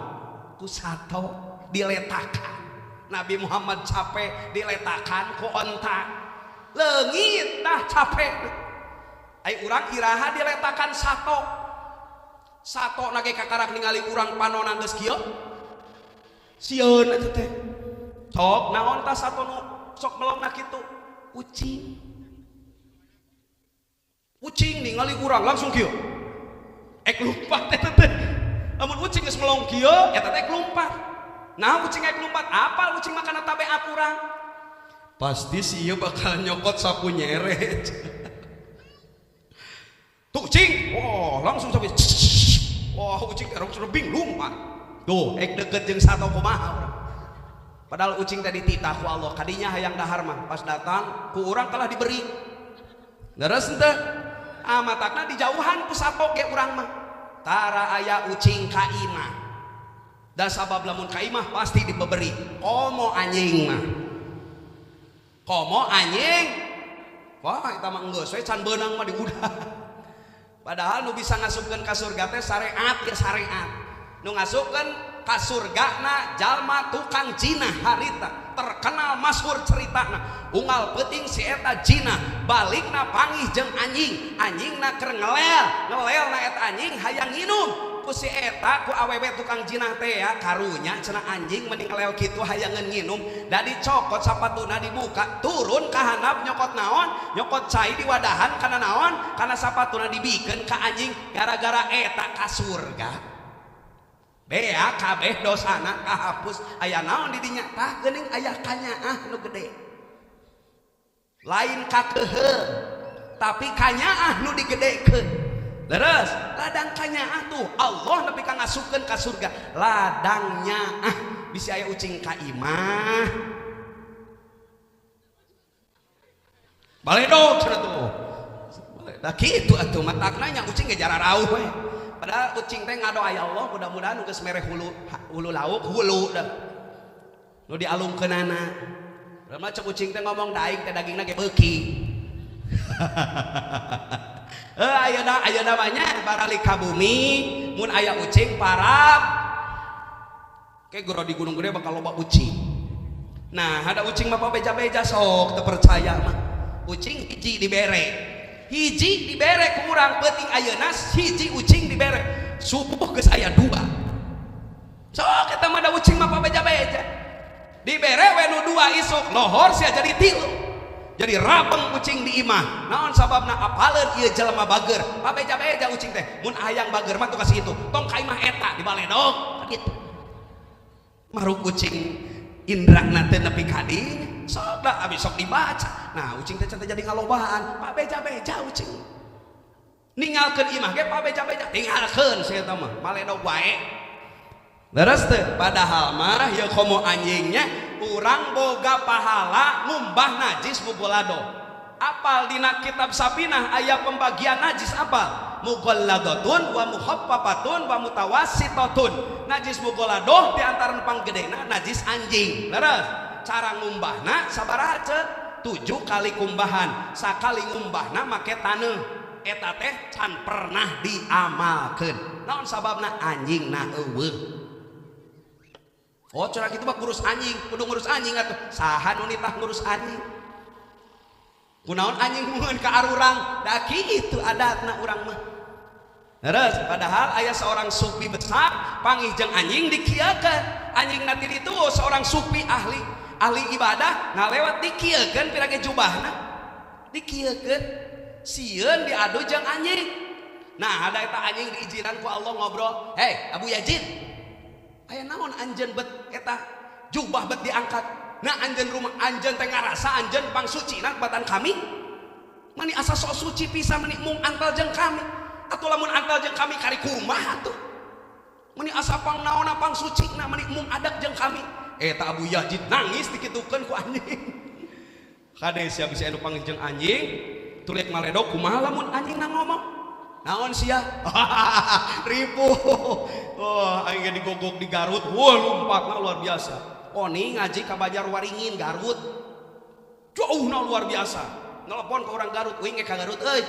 S1: Ku sato diletakan. Nabi Muhammad capek diletakan ku onta. Leungit tah capek. Ai urang iraha diletakan sato. Sato nage kakarak ningali urang panona geus kieu. Sieun eta teh. Sok naon tah sato nu sok melongna kitu? Ucing. Ucing ningali urang langsung kieu. Ek lumpat eta teh. Lamun ucing geus melong kieu eta teh ek lumpat. Nah ucing ek lumpat, apal ucing makana tabeat urang. Pasti si ieu bakal nyokot sapu nyere. Tuh ucing, wah langsung sampai. Wah ucing teh langsung rebing lumpat. Tuh ek deket jeung sato kumaha urang. Padahal ucing tadi titah ku Allah, kadinya hayang dahar mah pas datang ku urang telah diberi. Leres henteu? Ah matakna dijauhan ku sato ge urang mah. Tara aya ucing ka imah. Da sabab lamun ka imah pasti dibeberi. Komo anjing mah. Komo anjing. Wah eta mah enggeus we can beunang mah diudah. Padahal nu bisa ngasupkeun ka surga teh syariat ya syariat. Nu ngasupkeun ka surgana jalma tukang jinah harita terkenal masyhur ceritana. Unggal peuting si eta jinah balikna pangih jeung anjing, anjingna keur ngelel, ngelelna eta anjing hayang nginum. Ku si eta ku awewe tukang jinah teh ya karunya cenah anjing mending ngelel kitu hayangeun nginum. Da dicokot sapatuna dibuka turun ka handap nyokot naon, nyokot cai di wadahan kana naon, kana sapatuna dibikeun ka anjing gara-gara eta ka surga. Bea kabeh dosana kahapus aya naon di dinya tah geuning aya kanyaah nu gede. Lain kakeuheul tapi kanyaah nu digedekeun. Leres, ladang kanyaah tuh Allah nepi ka ngasupkeun ka surga. Ladang nyaah bisi aya ucing ka imah. Baledog cenah tuh. Tah kitu atuh matakna nya ucing ge jararauh we. Padahal ucing teh ngadoa ya Allah mudah-mudahan nu geus mere hulu hulu lauk hulu dah. Nu dialungkeunana. Mah cek ucing teh ngomong da aing teh dagingna ge beuki. Ayeuna ayeuna mah nya baralik ka bumi mun aya ucing parab. Ke goro di Gunung Gede bakal loba ucing. Nah, ada ucing mah beja-beja sok teu percaya mah. Ucing hiji dibere. Hiji dibere ku urang peuting ayeuna hiji ucing dibere. Subuh geus aya dua. Sok eta mah da ucing mah beja-beja. Dibere we nu dua isuk lohor sia jadi tilu. Jadi rabeng ucing di imah. Naon sababna apaleun ieu jelema bager. Pabeja-beja ucing teh. Mun hayang bager mah tuh kasih itu. Tong ka imah eta dibaledog kitu. Maruk ucing indrana teh nepi ka dinya. Sok da abis sok dibaca. Nah, ucing teh can jadi ngalobaan. Pabeja-beja ucing. Ninggalkeun imah ge pabeja-beja. Tinggalkeun sia eta mah. Baledog wae. Leres teh, padahal mah ieu komo anjingnya urang boga pahala ngumbah najis mughalladhah. Apal dina kitab Safinah aya pembagian najis apa? Mughalladhatun wa mukhaffafatun wa mutawassitatun. Najis mughalladhah di antara nu panggedena najis anjing. Leres, cara ngumbahna sabaraha ceuk? 7 kali kumbahan, sakali ngumbahna make taneuh. Eta teh can pernah diamalkeun. Naon sababna? Anjingna eueuh. Oh, cara kitu mah ngurus anjing, kudu ngurus anjing atuh. Saha nu nitah ngurus anjing? Kunaon anjing mun ka arurang? Da kitu adatna urang mah. Terus padahal aya seorang sufi besar panggih jeung anjing dikieukeun. Anjing nanti itu seorang sufi ahli ahli ibadah ngalewat dikieukeun pira ge jubahna. Dikieukeun sieun diadu jeung anjing. Nah, ada eta anjing diizinan ku Allah ngobrol, "Hei, Abu Yazid, aya naon anjeun bet eta jubah bet diangkat? Nah anjeun rumah anjeun teh ngarasa anjeun pangsucina batan kami. Mani asa sok suci pisan mani mung antal jeung kami. Atuh lamun antal jeung kami kari kumaha atuh? Mani asa pang naonna pangsucina mani mung adak jeung kami." Eta Abu Yazid nangis dikitukeun ku anjing. Kade sia bisa anu panggih jeung anjing, tulik maledog kumaha lamun anjingna ngomong? Naon sia? Ribu. Oh, aing ge digogok di Garut. Wah, lompatna luar biasa. Oni ngaji ka Banjarwaringin Garut. Jauhna luar biasa. Nelpon ke orang Garut, uing ge ka Garut euy.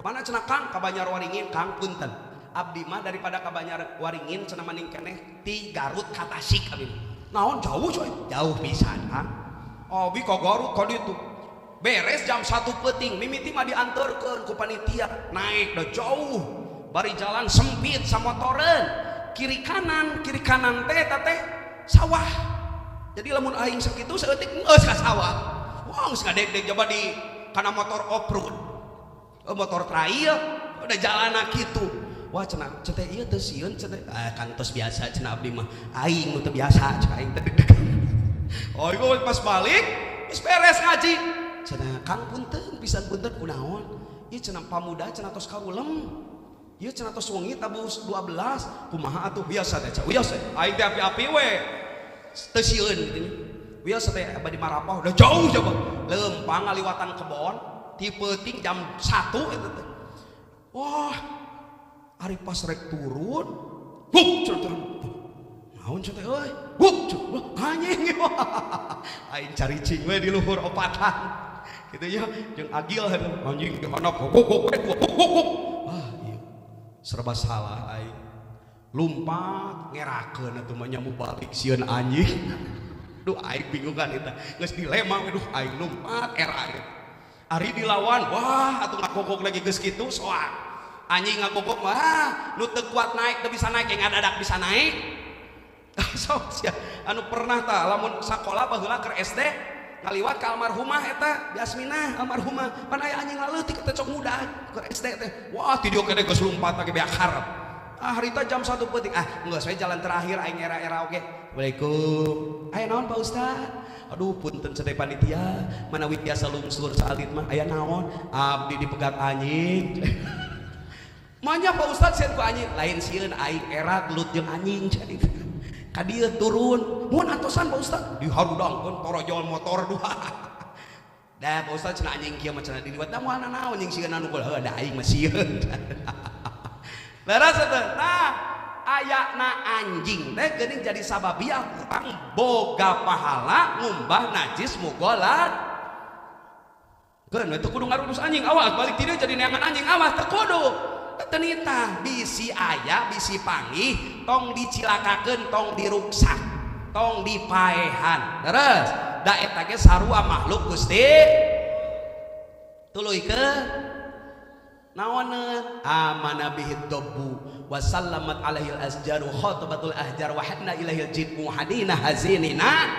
S1: Mana cenah Kang ka Banjarwaringin, Kang punten. Abdi mah daripada ka Banjarwaringin cenah maning keneh ti Garut ka Tasik abdi. Naon jauh coy? Jauh pisan, Kang. Abi ka Garut ka ditu. Beres jam 1 peuting, mimiti mah dianterkeun ku panitia, naik dah jauh, bari jalan sempit samotoreun, kiri kanan teh eta teh sawah. Jadi lamun aing sakitu saeutik geus ka sawah. Wah, geus ngadeg-deg coba di kana motor off-road. Motor trail, udah jalana kitu. Wah cenah, cenah ieu teu sieun cenah. Ah, kan tos biasa cenah abdi mah. Aing nu teu biasa cek aing teh deg-degan. Oh, ieu pas balik geus beres ngaji. Cenah Kang punten pisan punten kunaon? Ieu cenah pamuda cenah tos karulem. Ieu cenah tos wengi tabuh 12 kumaha atuh biasa teh cak. Wios aing teh api-api we. Teu sieun kitu nya. Wios teh bade marapah udah jauh coba. Leumpang ngaliwatan kebon ti peuting jam 1 eta teh. Wah, ari pas rek turun, hup cenah. Naon cenah euy? Hup cenah. Anjing. Aing caricing we di luhur opatan. Gitu ya, jeung agil anjing di handap gogok gogok. Ah iya. Serba salah aing. Lumpat ngerakeun atuh mah nyamu balik sieun anjing. Duh aing bingung kan eta. Geus dilema aduh aing lumpat era. Ari dilawan, wah atuh ngagogok lagi geus kitu soak. Anjing ngagogok wah nu teu kuat naik teu bisa naik yang ngadadak bisa naik. Sok sia anu pernah tah lamun sakola baheula keur SD ngaliwat ka almarhumah eta Yasminah almarhumah pan aya anjing laleutik teh cok muda keur SD teh wah ti dieu kene geus lumpat lagi beak harap. Ah harita jam 1 peuting ah geus we jalan terakhir aing era-era oge. Assalamualaikum. Aya naon Pak Ustad? Aduh punten sadaya panitia manawi biasa lungsur saalit mah aya naon? Abdi dipegat anjing. Manya Pak Ustad sieun ku anjing lain sieun aing era gelut jeung anjing jadi. Ka dieu turun, mun antosan Pak Ustad diharudangkeun torojol motor dua. Da Pak Ustaz cenah anjing kieu mah cenah diliwat da moal nanaon jeung sieun anu heuh da aing mah sieun. Leres teh. Nah, ayana anjing teh geuning jadi sababiah urang boga pahala ngumbah najis mughalad. Keun we teu kudu ngarurus anjing, awas balik ti dieu jadi neangan anjing, awas teu kudu. Teu nitah bisi aya bisi panggih tong dicilakakeun, tong diruksak, tong dipaehan. Leres. Da eta ge sarua makhluk Gusti. Tuluykeun naoneun amana bihi dabbu wa sallamat alaihil asjaru khatabatul ahjar wa hadna ilaihil jidmu hadina hazinina.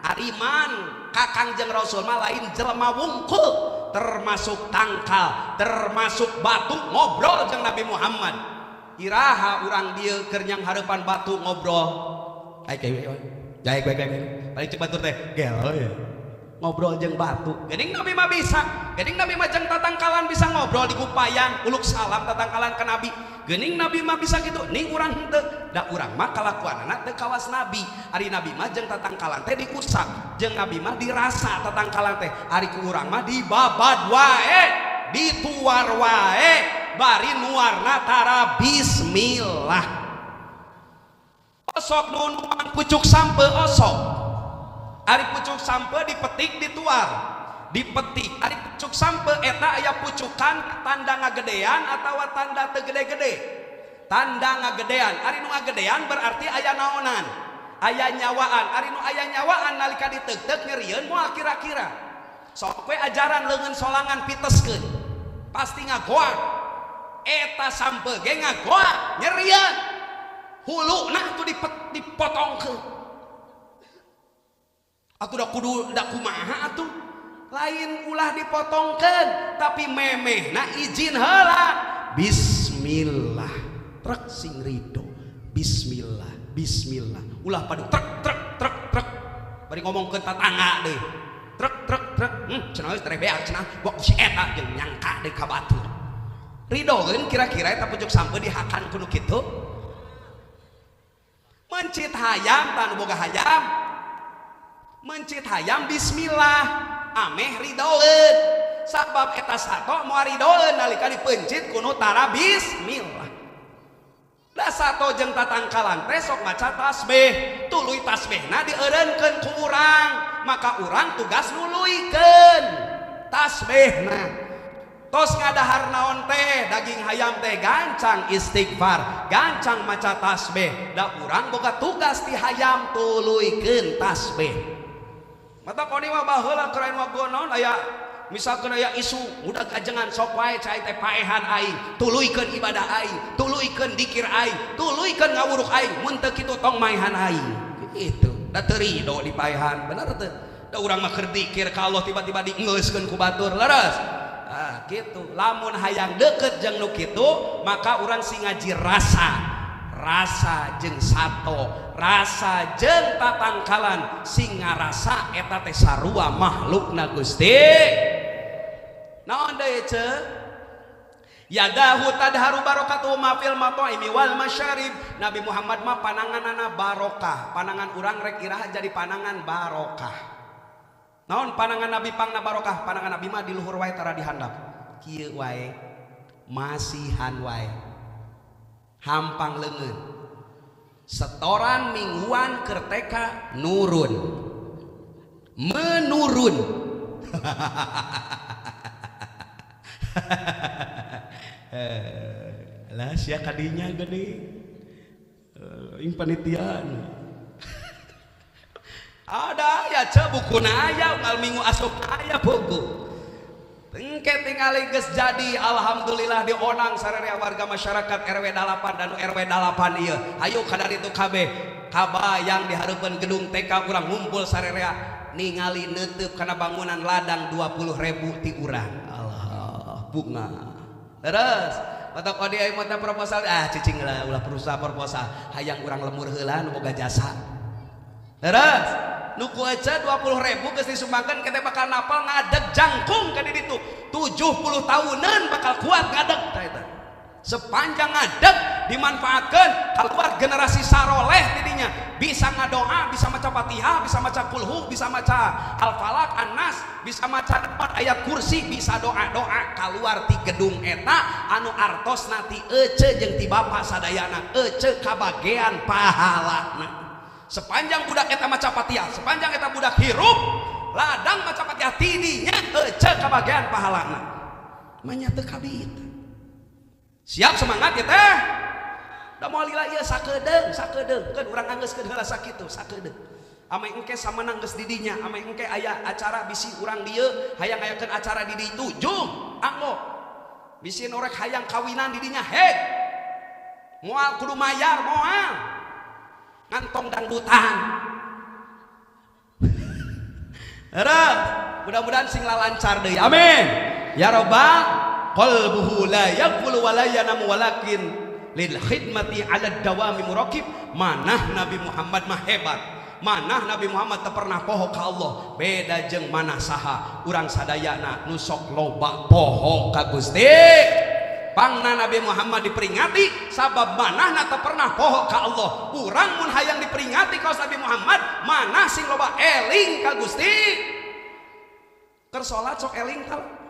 S1: Ariman ka Kangjeng Rasul mah lain jelema wungkul, termasuk tangkal, termasuk batu ngobrol jeung Nabi Muhammad. Iraha urang dieu keur nyang hareupan batu ngobrol. Ai kayak baik baik baik. Balik cek batur teh gel ya. Ngobrol jeung batu. Geuning Nabi mah bisa. Geuning Nabi mah jeung tatangkalan bisa ngobrol di kupayan, uluk salam tatangkalan ka Nabi. Geuning Nabi mah bisa gitu. Ning urang henteu. Da urang mah kalakuanana teu kawas Nabi. Ari Nabi mah jeung tatangkalan teh diusak, jeung Nabi mah dirasa tatangkalan teh. Ari ku urang mah dibabad wae, dituar wae, bari nuarna tara bismillah. Osok nunuan pucuk sampe osok. Ari pucuk sampe dipetik dituar, dipetik. Ari pucuk sampe eta aya pucukan tanda ngagedean atawa tanda teu gede-gede. Tanda ngagedean. Ari nu ngagedean berarti aya naonan, aya nyawaan. Ari nu aya nyawaan nalika diteuk-teuk nyerieun moal kira-kira. Sok we ajaran leungeun solangan piteskeun. Pasti ngagoak. Eta sampe ge ngagoak, nyerieun. Huluna tuh dipotongkeun. Atuh da kudu da kumaha atuh? Lain ulah dipotongkeun, tapi memehna izin heula. Bismillah. Trek sing rido. Bismillah, bismillah. Ulah padu trek trek trek trek. Bari ngomongkeun tatangga deui. Trek trek trek. Cenah geus beak cenah. Bok si eta jeung nyangka deui ka batur. Ridoeun kira-kira eta pucuk sampe dihakan kudu kitu. Mencit hayam tah nu boga hayam. Mencit hayam bismillah ameh ridoeun. Sabab eta sato moal ridoeun nalika dipencit kuno tara bismillah. Da sato jeung tatangkalan teh sok maca tasbih, tuluy tasbihna dieureunkeun ku urang, maka urang tugas nuluykeun tasbihna. Tos ngadahar naon teh daging hayam teh gancang istighfar, gancang maca tasbih. Da urang boga tugas di hayam tuluykeun tasbih. Mata koni mah baheula keur aya naon aya misalkan aya isu udah kajengan sok wae cai teh paehan aing, tuluykeun ibadah aing, tuluykeun dikir aing, tuluykeun ngawuruk aing, mun teu kitu tong maehan aing. Gitu. Da teu rido dipaehan, bener teu? Da urang mah keur dikir ka Allah tiba-tiba diengeuskeun ku batur, leres. Ah, gitu. Lamun hayang deket jeung nu kitu, maka urang sing ngaji rasa. Rasa jeung sato, rasa jeung tatangkalan, sing ngarasa eta teh sarua makhlukna Gusti. Naon deui ceu? Yadahu tadharu barakatuhu ma fil mata'imi wal masyarib. Nabi Muhammad mah pananganana barokah. Panangan urang rek iraha jadi panangan barokah. Naon panangan Nabi pangna barokah? Panangan Nabi mah di luhur wae tara dihandap. Kieu wae, masihan wae. Hampang leungeun. Setoran mingguan keur TK nurun. Menurun. Lah sia kadinya geuning. Ing panitiaan. Ada aya ceu bukuna aya unggal minggu asup aya buku. Engke tingali geus jadi alhamdulillah dionang sararea warga masyarakat RW 8 dan RW 8 ieu. Hayu kadar itu kabeh kabayang di hareupeun gedung TK urang ngumpul sararea ningali neuteub kana bangunan ladang 20.000 ti urang. Allah bunga. Terus mata kodi aya mata proposal ah cicing lah ulah perusahaan proposal hayang urang lemur heula nu boga jasa. Terus nuku aja 20.000 geus disumbangkeun kita bakal napal ngadeg jangkung ka di ditu 70 tahunan bakal kuat ngadeg tah eta. Sepanjang ngadeg dimanfaatkeun keluar generasi saroleh tidinya Bisa ngadoa, bisa maca Fatihah, bisa maca kulhu, bisa maca Al-Falaq, An-Nas, bisa maca 4 ayat kursi, bisa doa-doa keluar ti gedung eta anu artosna ti ece jeung ti bapa sadayana, ece kabagean pahalana. Sepanjang budak eta maca Fatihah, sepanjang eta budak hirup ladang maca Fatihah tidinya ece kabagean pahalana. Manya teu kabit. Siap semangat ya teh. Da moal lila ieu sakedeung, sakedeung. Keun urang anggeuskeun heula sakitu, sakedeung. Ame engke samanang geus di dinya, ame engke aya acara bisi urang dieu, hayang ngayakeun acara di ditu, jung, anggo. Bisi nu rek hayang kawinan di dinya, heg. Moal kudu mayar, moal. Ngantong dangdutan. Heureuh, mudah-mudahan sing lancar deui. Amin. Ya robbal qalbuhu la yaqulu wa la yanamu walakin lil khidmati ala dawami muraqib. Manah Nabi Muhammad mah hebat, manah Nabi Muhammad teu pernah poho ka Allah. Beda jeung manah saha urang sadayana nu sok loba poho ka Gusti. Pangna Nabi Muhammad diperingati sabab manahna teu pernah poho ka Allah. Urang mun hayang diperingati ka Nabi Muhammad, manah sing loba eling ka Gusti. Keur salat sok eling ka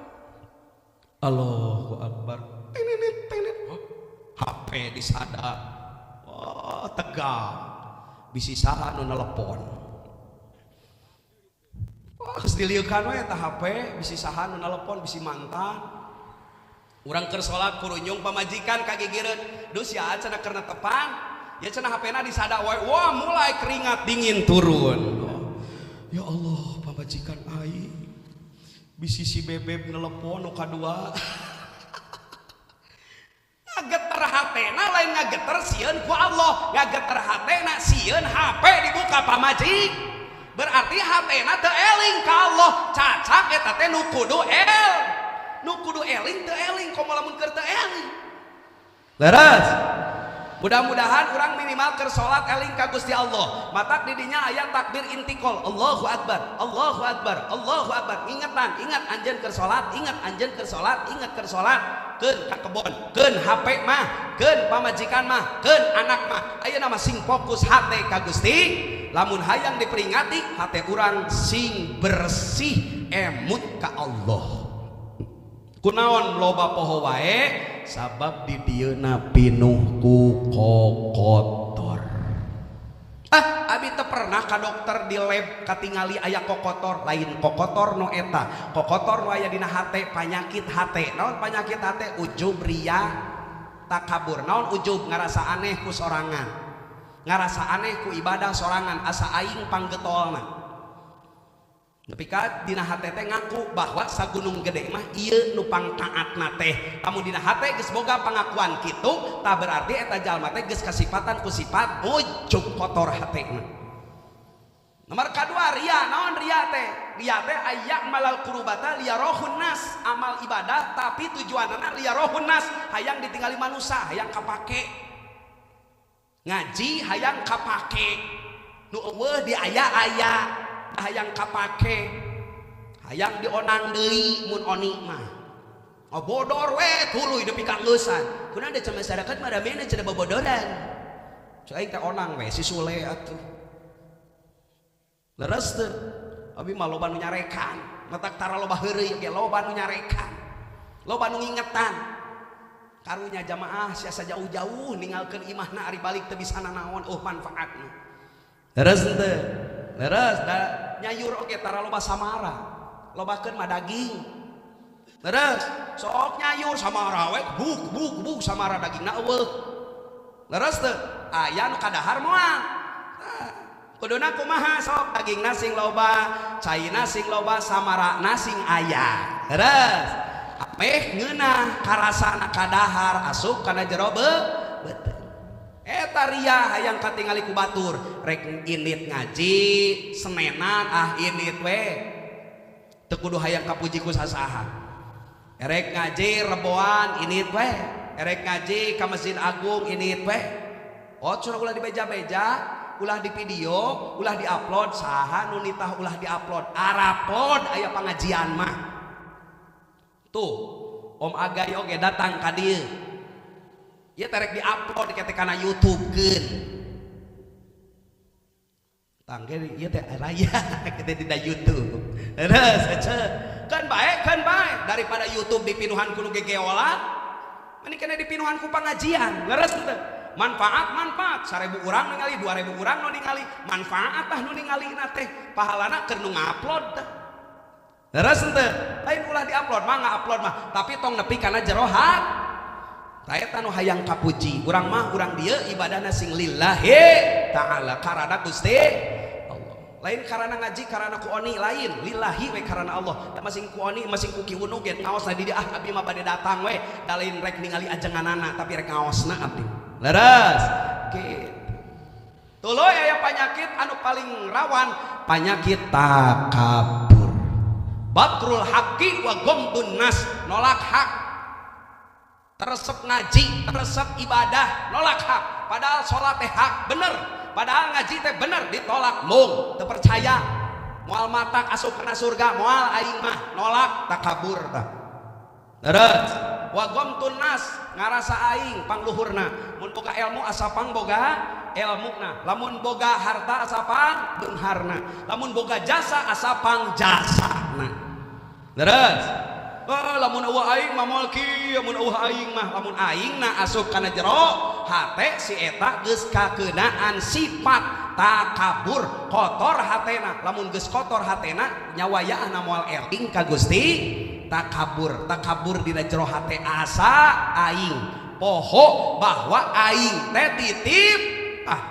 S1: Allahu Akbar. Tinit tinit. HP disadap. Oh, tegang. Bisi saha nu nelepon. Wah, geus dilieukan we eta HP, bisi saha nu nelepon, bisi mantan. Urang keur salat kurunyung pamajikan kagigireun. Duh sia cenah keur netepan. Ya cenah HP-na disadak wae. Wah, mulai keringat dingin turun. Oh, ya Allah, pamajikan aing. Bisi si bebeb nelepon nu kadua. Ngageter hatena lain ngageter sieun ku Allah, ngageter hatena sieun HP dibuka pamajik. Berarti hatena teu eling ka Allah. Cacak eta teh nu kudu el. Nu kudu eling teu eling, komo lamun keur teu eling. Leres. Mudah-mudahan urang minimal keur salat eling ka Gusti Allah. Matak di dinya aya takbir intikal. Allahu Akbar, Allahu Akbar, Allahu Akbar. Ingetan, ingat anjeun keur salat, ingat anjeun keur salat, ingat keur salat. Keun ka kebon, keun HP mah, keun pamajikan mah, keun anak mah. Ayeuna mah sing fokus hate ka Gusti. Lamun hayang diperingati, hate urang sing bersih emut ka Allah. Kunaon loba poho wae? Sabab di dieuna pinuh ku kokotor. Ah, abi teu pernah ka dokter di lab katingali aya kokotor, lain kokotor no eta. Kokotor nu aya dina hate, panyakit hate. Naon panyakit hate? Ujub, ria, takabur. Naon ujub? Ngarasa aneh ku sorangan. Ngarasa aneh ku ibadah sorangan, asa aing panggetolna. Tapi ka dina hate teh ngaku bahwa sagunung gede mah ieu nu pangtaatna teh. Lamun dina hate geus boga pangakuan kitu, tah berarti eta jalma teh geus kasipatan ku sifat ujub kotor hatena. Nomor kadua ria, naon ria teh? Ria teh aya malal kurubata liyarohun nas, amal ibadah tapi tujuanana liyarohun nas, hayang ditinggali manusia, hayang kapake. Ngaji hayang kapake. Nu eueuh di aya-aya hayang kapake, hayang dionang deui mun oni mah. Ngobodor we tuluy nepi ka ngeusan. Kunaon da masyarakat mah ramena cenah bobodoran. Cek aing teh onang we si Sule atuh. Leres teu? Abi mah loba nu nyarekan, matak tara loba heureuy ge loba nu nyarekan. Loba nu ngingetan. Karunya jamaah siasa jauh-jauh ninggalkeun imahna ari balik teu bisa nanaon eueuh manfaatna. Leres teu? Leres da nyayur oge tara loba samara. Lobakeun mah daging. Leres sok nyayur samara we buk buk buk samara dagingna eueuh. Leres teu? Aya nu kadahar moal. Tah, kuduna kumaha sok dagingna sing loba, caina sing loba, samarana sing aya. Leres. Ameh ngeunah karasana kadahar asup kana jero beuteung. Eta ria hayang katingali ku batur, rek init ngaji senenan ah init we. Teu kudu hayang kapuji ku sasaha. Erek ngaji reboan init we, erek ngaji ka Masjid Agung init we. Oh curah ulah dibeja-beja, ulah di video, ulah diupload, saha nu nitah ulah diupload. Arapload aya pangajian mah. Tuh, Om Agay oge datang ka dieu. Ieu terek diupload ketek kana YouTube keun. Tangke ieu teh raya kita dina YouTube. Terus kan bae kan bae daripada YouTube dipinuhan ku nu gegeolan, meni kena dipinuhan ku pangajian. Leres teu? Manfaat manfaat 1000 urang ningali, 2000 urang nu ningali, manfaat tah nu ningalina teh, pahalana keur nu ngupload tah. Leres teu? Lain ulah diupload mah ngupload mah, tapi tong nepi kana jero hati. Tah eta nu hayang kapuji, urang mah urang dieu ibadahna sing lillahi ta'ala karana Gusti Allah. Lain karana ngaji karana ku oni, lain lillahi we karana Allah. Da masing ku oni masing ku Ki Unu ge ngaosna di dieu, ah abdi mah bade datang we, da lain rek ningali ajenganana tapi rek ngaosna abdi. Leres. Kitu. Tuluy aya panyakit anu paling rawan, panyakit takabur. Batrul haqqi wa ghamdun nas, nolak hak. Teresep ngaji, teresep ibadah, nolak hak. Padahal sholat teh hak, bener. Padahal ngaji teh bener, ditolak mung, teu percaya. Moal matak asup kana surga, moal aing mah, nolak takabur tah. Terus wa ghamtun nas, ngarasa aing pangluhurna. Mun boga ilmu asa pang boga elmuna, lamun boga harta asa pang beungharna, lamun boga jasa asa pang jasana. Terus oh, lamun eueuh aing mah moal kieu, lamun eueuh aing mah, lamun aing na asup kana jero hate si eta geus kakeunaan sifat takabur, kotor hatena. Lamun geus kotor hatena nyawayaahna moal eling ka Gusti. Takabur, takabur dina jero hate asa aing poho bahwa aing teh titip. Ah,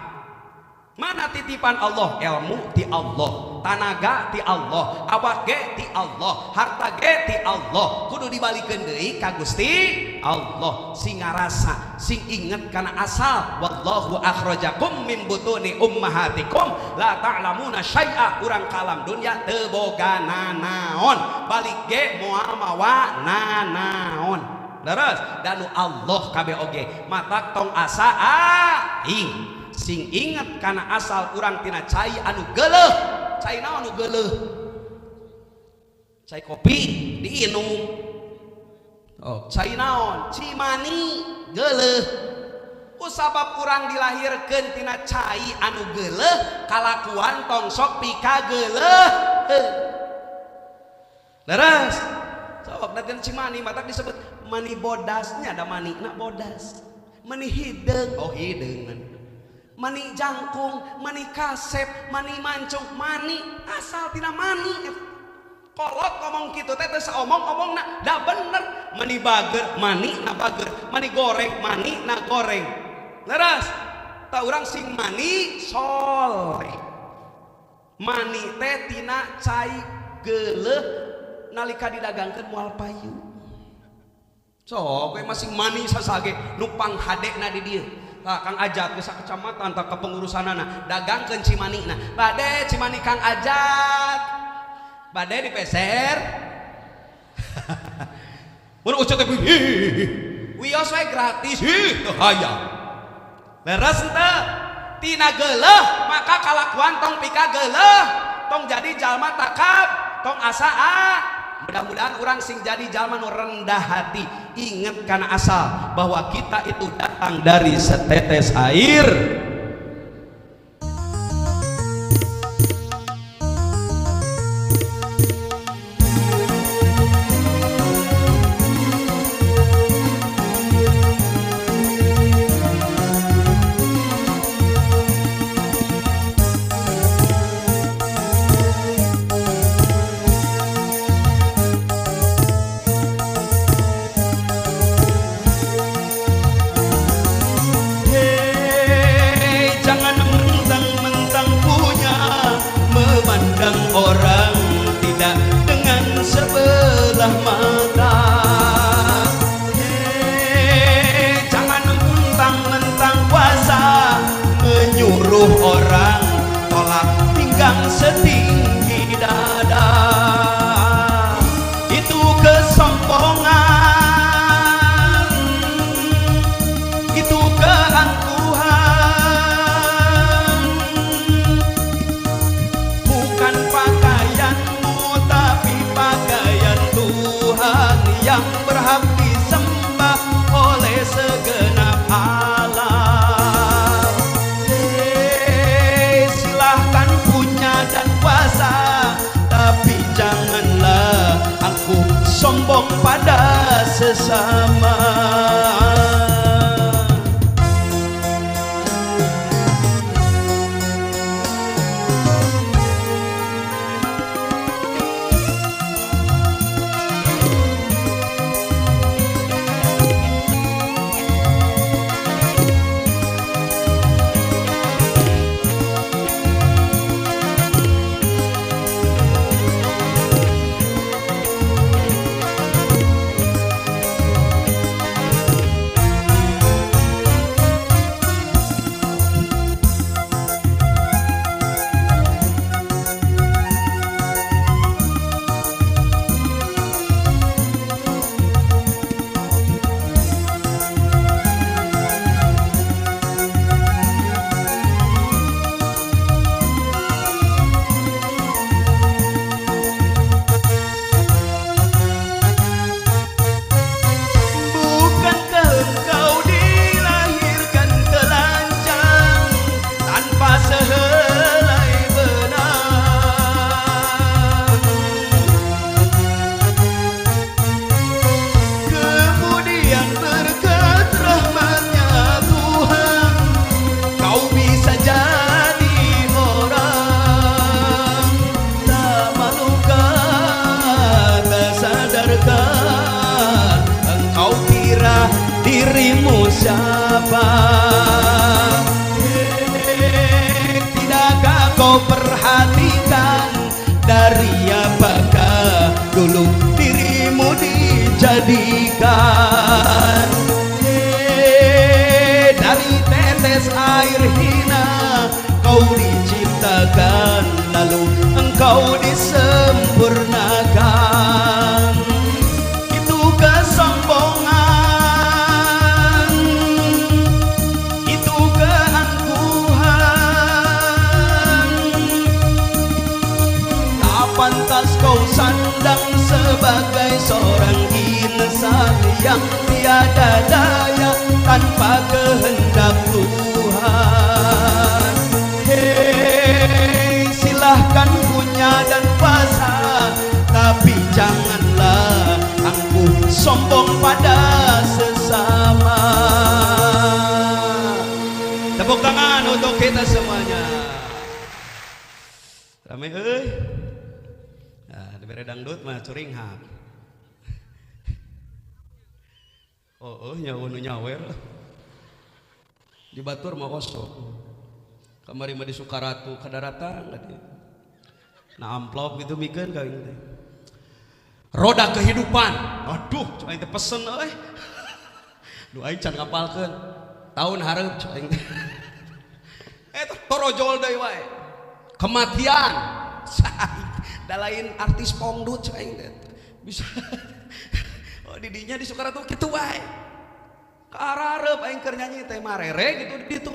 S1: mana titipan Allah? Ilmu ti Allah, tanaga ti Allah, awak ge ti Allah, harta ge ti Allah. Kudu dibalikeun deui ka Gusti Allah. Sing ngarasa, sing inget kana asal wallahu akhrajakum min butuni ummahatikum la ta'lamuna syai'a. Urang kalam dunya teu boga nanaon, balik ge moal mawa nanaon. Leres danu Allah kabeh oge matak tong asa aing. Sing inget kana asal urang tina cai anu geuleuh. Cai naon anu geuleuh? Cai kopi diinum. Oh, cai naon? Cimani geuleuh. Ku sabab urang dilahirkeun tina cai anu geuleuh, kalakuan tong sok pikageuleuh. Leres. Sok da tina cimani matak disebut mani bodasnya, da mani na bodas. Mani hideung, oh hideung. Mani jangkung, mani kasep, mani mancung, mani asal tina mani. Kolot ngomong kitu teh teu saomong-omongna, da bener. Mani bager, mani na bager, mani goreng, mani na goreng. Leres. Ta urang sing mani soleh. Mani teh tina cai geuleuh nalika didagangkeun moal payu. Sok we masing mani sasage nu panghadena di dieu. Tah Kang Ajat geus kecamatan tah kepengurusanana dagangkeun cimanina. Bade cimani Kang Ajat. Bade dipeser. Mun ucut teh wios we gratis. Hih teu hayang. Leres henteu? Tina geuleuh maka kalakuan tong pikageuleuh, tong jadi jalma takab, tong asa a. Mudah-mudahan orang sing jadi jalma nu rendah hati, inget kana asal bahwa kita itu datang dari setetes air. Orang tidak dengan sebelah mata. Hei, jangan mentang-mentang kuasa menyuruh orang tolak pinggang setinggi dada. Itu kesombongan, itu keangkuhan. Bukan pakaianmu tapi pakaian Tuhan yang berhak disembah oleh segenap alam. Hei, silahkan sombong pada sesama. Dirimu siapa? Tidakkah kau perhatikan dari apakah dulu dirimu dijadikan? Dari tetes air hina kau diciptakan, lalu engkau disempurnakan. Itu kesombongan, itu keangkuhan. Tak pantas kau sandang sebagai seorang insan yang tiada daya tanpa kehendak Tuhan. Hei, silahkan punya dan kuasa, tapi janganlah angkuh sombong pada sesama. Tepuk tangan untuk kita semuanya. Rame euy. Nah, dibere dangdut mah curinghak. Oh, nyawa nu nyawer. Di batur mah kosong. Kamari mah di Sukaratu kadaratan tadi. Nah, amplop gitu mikeun ka aing teh. Roda kehidupan. Aduh, cuma aing teh pesen euy. Duh aing can ngapalkeun. Tahun hareup cek aing teh. Torojol deui wae. Kematian. Da lain artis pongdut cek aing teh. Bisa. Oh, didinya di Sukaratu kitu wae. Ka arareup aing keur nyanyi teh marere gitu di ditu.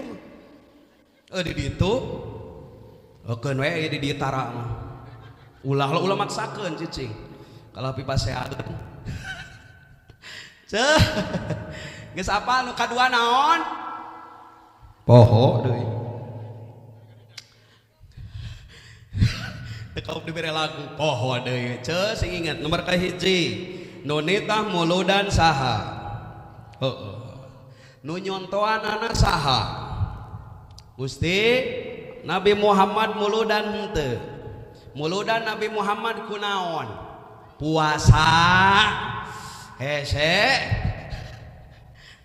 S1: Di ditu. Okeun we di dieu tara mah. Ulah ulah maksakeun cicing. Kalau pipa sehat. Ceuh. Geus apa nu kadua naon? Poho deui. Teu kaup dibere lagu poho deui. Ceuh sing inget nomor kahiji. Nu nitah muludan saha? Heeh. Nu nyontoanana saha? Gusti Nabi Muhammad muludan henteu. Muludan Nabi Muhammad kunaon? Puasa. Hese.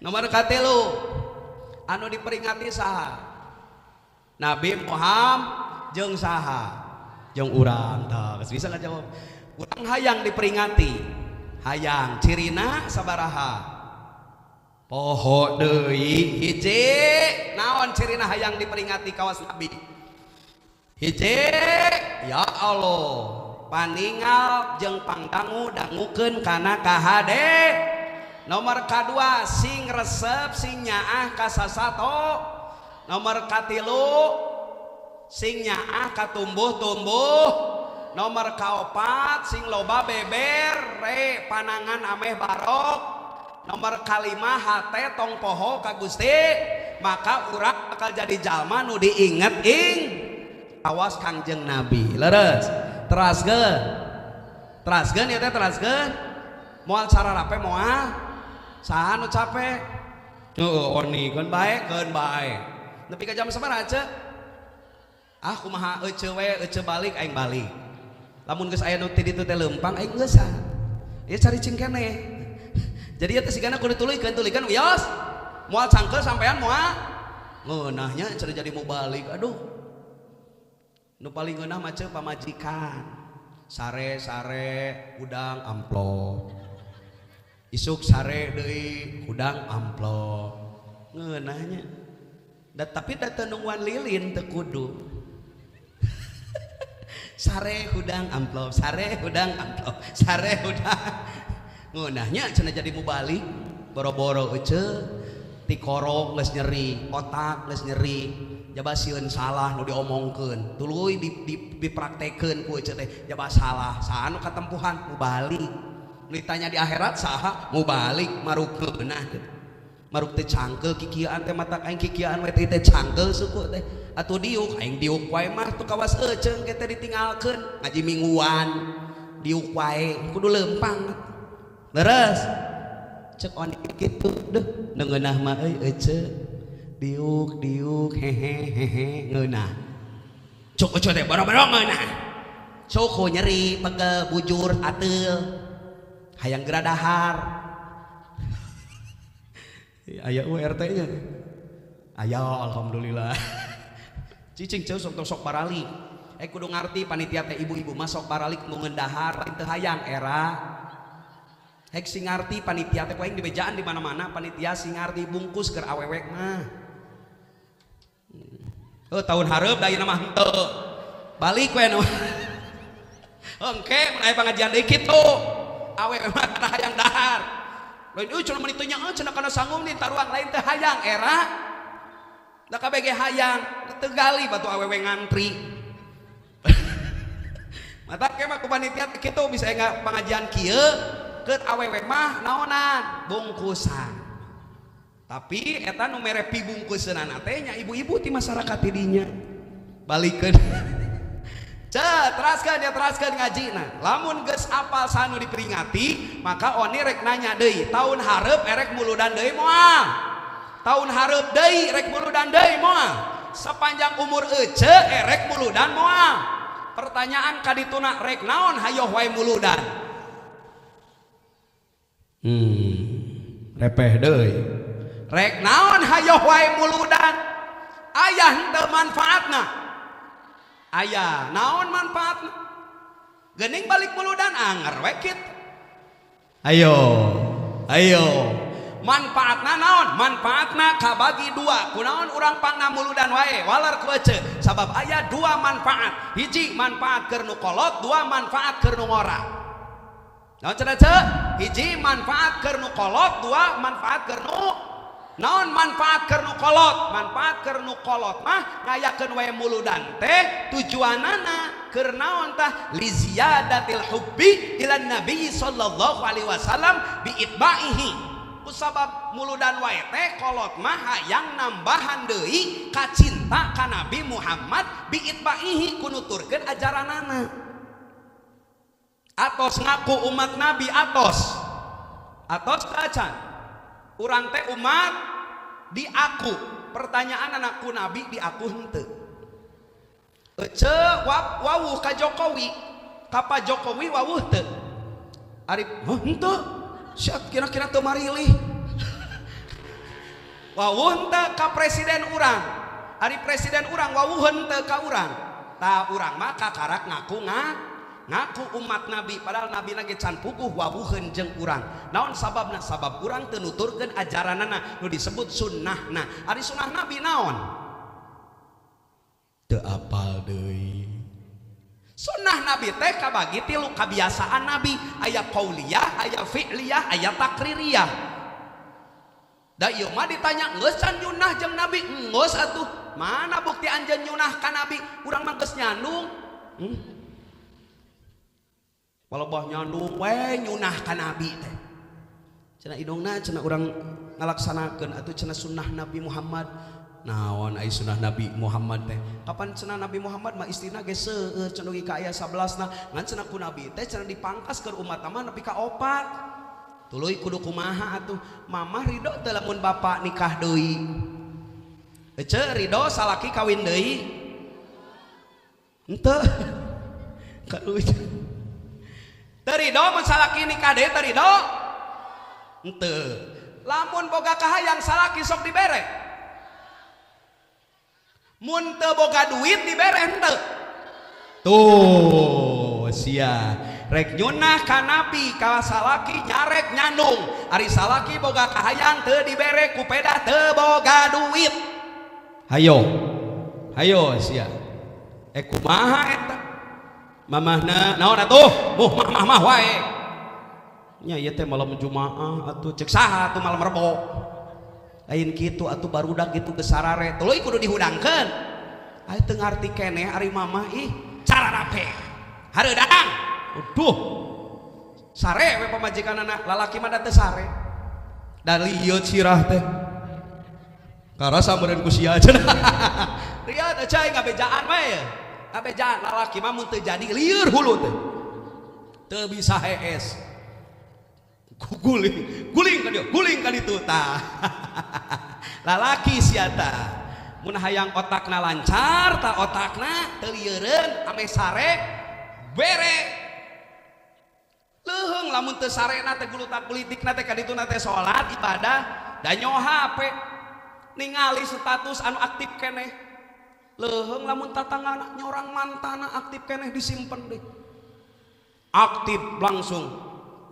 S1: Nomor katilu anu diperingati saha? Nabi Muhammad jeung saha? Jeung urang. Tah geus bisa ngajawab. Urang hayang diperingati. Hayang cirina sabaraha? Poho deui. Hiji naon cirina hayang diperingati kawas Nabi? Hiji ya Allah paningal jeung pangdangu dangukeun kana kahade. Nomor kadua sing resep sing nyaah ka sasato. Nomor katilu sing nyaah ka tumbuh-tumbuh. Nomor kaopat sing loba beber re panangan ameh barok. Nomor kalima hate tong poho ka Gusti, maka urang bakal jadi jalma nu diinget ing awas Kangjeng Nabi. Leres. Teraskeun. Teraskeun ieu teh teraskeun. Moal sararape moal saha nu capek? Heeh oni keun bae keun bae. Nepi ka jam sabaraha ceu? Ah kumaha eceu we eceu balik aing balik. Lamun geus aya nu ti ditu teh leumpang aing geus ah. Ieu caricing keneh. Jadi ieu teh sigana kudu tuluykeun tuluykeun wios. Moal cangkeul sampean moal ngeunahnya cenah jadi mau balik. Aduh. Nu paling ngeunah mah ceu pamajikan. Sare-sare hudang amplop. Isuk sare deui hudang amplop. Ngeunahnya. Da tapi da teu nungguan lilin teu kudu. Sare hudang amplop, sare hudang amplop, sare hudang. Ngeunahnya cenah jadi mubalik, boro-boro eceu tikorong geus nyeri, otak geus nyeri, jaba sieun salah nu diomongkeun, tuluy dipraktekeun ku eceu teh, jaba salah, saha nu katempuhan mubalik. Nu ditanya di akhirat saha mubalik maruk ngeunah gitu. Maruk teh cangkeul kikieuan teh matak aing kikieuan we teh cangkeul suku teh. Atuh diuk aing diuk wae mah tuh kawas eceung ge teh ditinggalkeun ngaji mingguan diuk wae kudu leumpang leres cek oni kitu deuh nu ngeunah mah euy eceu diuk diuk hehe hehe ngeunah cuk eceu teh boro-boro ngeunah suku nyeri pegel bujur ateul hayang geura dahar. Aya URT nya aya alhamdulillah. Cicing ceu sok sok baralik. Kudu ngarti panitia teh ibu-ibu mah sok baralik nu ngeundahar lain teu hayang era. Hek sing ngarti panitia teh ku aing dibejaan di mana-mana panitia sing ngarti bungkus keur awewe mah. Heuh tahun hareup da ieu mah henteu. Balik we nu. Engke mun aya pangajian deui kitu. Awewe mah teu hayang dahar. Lain euy cenah meni teu nyaeun cenah kana sanggung nih taruang lain teu hayang era. Da kabeh hayang tegali batu awewe ngantri. Mata ke mah ku panitia kitu bisa enggak pengajian kieu keur awewe mah naonan bungkusan. Tapi eta nu mere pibungkuseunana teh nya ibu-ibu ti masyarakat di dinya. Balikeun. Ceu, teraskeun ya teraskeun ngajina. Lamun geus apal sanu diperingati, maka oni rek nanya deui, tahun hareup erek muludan deui moal. Tahun hareup deui rek muludan deui moal. Sepanjang umur ece erek muludan moal. Pertanyaan kadituna rek naon hayoh wae muludan. Repeh deui. Rek naon hayoh wae muludan. Aya henteu manfaatna. Aya naon manfaatna? Geuning balik muludan anger we kitu. Ayo, ayo. Manfaatna naon? Manfaatna kabagi dua. Kunaon urang pangna muludan wae walar ku eceu. Sabab aya dua manfaat. Hiji manfaat keur nu kolot, dua manfaat keur nu ngora. Naon cenah ceu? Hiji manfaat keur nu kolot, dua manfaat keur nu naon manfaat keur nu kolot? Manfaat keur nu kolot mah ngayakeun wae muludan teh tujuanana keur naon tah? Li ziyadatil hubbi ila nabi sallallahu alaihi wasallam bi itba'ihi. Sabab muludan wae teh kolot mah hayang nambahan deui kacinta ka Nabi Muhammad biitbaihi kunuturkeun ajaranana. Atos ngaku umat Nabi atos. Atos acan. Urang teh umat diaku. Pertanyaan anakku Nabi diaku henteu. Ece wawuh ka Jokowi. Ka Pak Jokowi wawuh teu. Arif henteu. Siap kira-kira teu marilih. Wawuh henteu ka presiden urang. Ari presiden urang wawuh henteu ka urang. Tah urang mah kakarak ngaku ngaku umat Nabi padahal Nabi lagi can puguh wawuheun jeung urang. Naon sababna? Sabab urang teu nuturkeun ajaranana nu disebut sunnahna. Ari sunnah Nabi naon? Teu apal deui. Sunnah Nabi teh kabagi tilu kabiasaan Nabi, aya qauliyah, aya fi'liyah, aya takririyah. Da ieu mah ditanya geus can nyunah jeung Nabi, geus atuh. Mana bukti anjeun nyunah ka Nabi? Urang mah geus nyandung. Palebah nyandung we nyunah ka Nabi teh. Cenah idongna cenah urang ngalaksanakeun atuh cenah sunnah Nabi Muhammad. Naon ai sunnah Nabi Muhammad teh? Kapan cenah Nabi Muhammad mah istrina ge seueur cenah dugi ka aya 11 na. Ngan cenah ku Nabi teh cenah dipangkas keur umat mah nepi ka 4. Tuluy kudu kumaha atuh? Mamah ridho teu lamun bapak nikah deui? Ece ridho salaki kawin deui? Henteu. Kalunya. Teu ridho mun salaki nikah deui, teu ridho? Henteu. Lamun boga kahayang salaki sok dibere. Mun teu boga duit dibere henteu? Tuh sia rek nyunah ka nabi ka salaki nyarek nyandung, ari salaki boga kahayang teu dibere ku pedah teu boga duit. Hayo hayo sia, kumaha eta mamahna naon atuh muh mah mah wae nya ieu teh malam Jumaah atuh cek saha atuh malam Rebo lain kitu atuh barudak kitu geus sarare tuluy kudu dihudangkeun. Aya teu ngarti keneh ari mamah ih cara rape hareudang aduh sare we pamajikanana lalaki mah da teu sare da lieu sirah teh karasa meureun ku sia cenah. Riat cai ngabejaan we ngabejaan lalaki mah mun teu jadi lieur hulu teh teu bisa hees guling guling ka dieu guling ka ditu tah. Lalaki sia tah mun hayang otakna lancar tah otakna teu lieureun ame sare bere leuheung lamun teu sarena teh gulutak politikna teh ka dituna teh salat ibadah da nyo HP ningali status anu aktif keneh leuheung lamun tatanggana nyorang mantana aktif keneh disimpen deh aktif langsung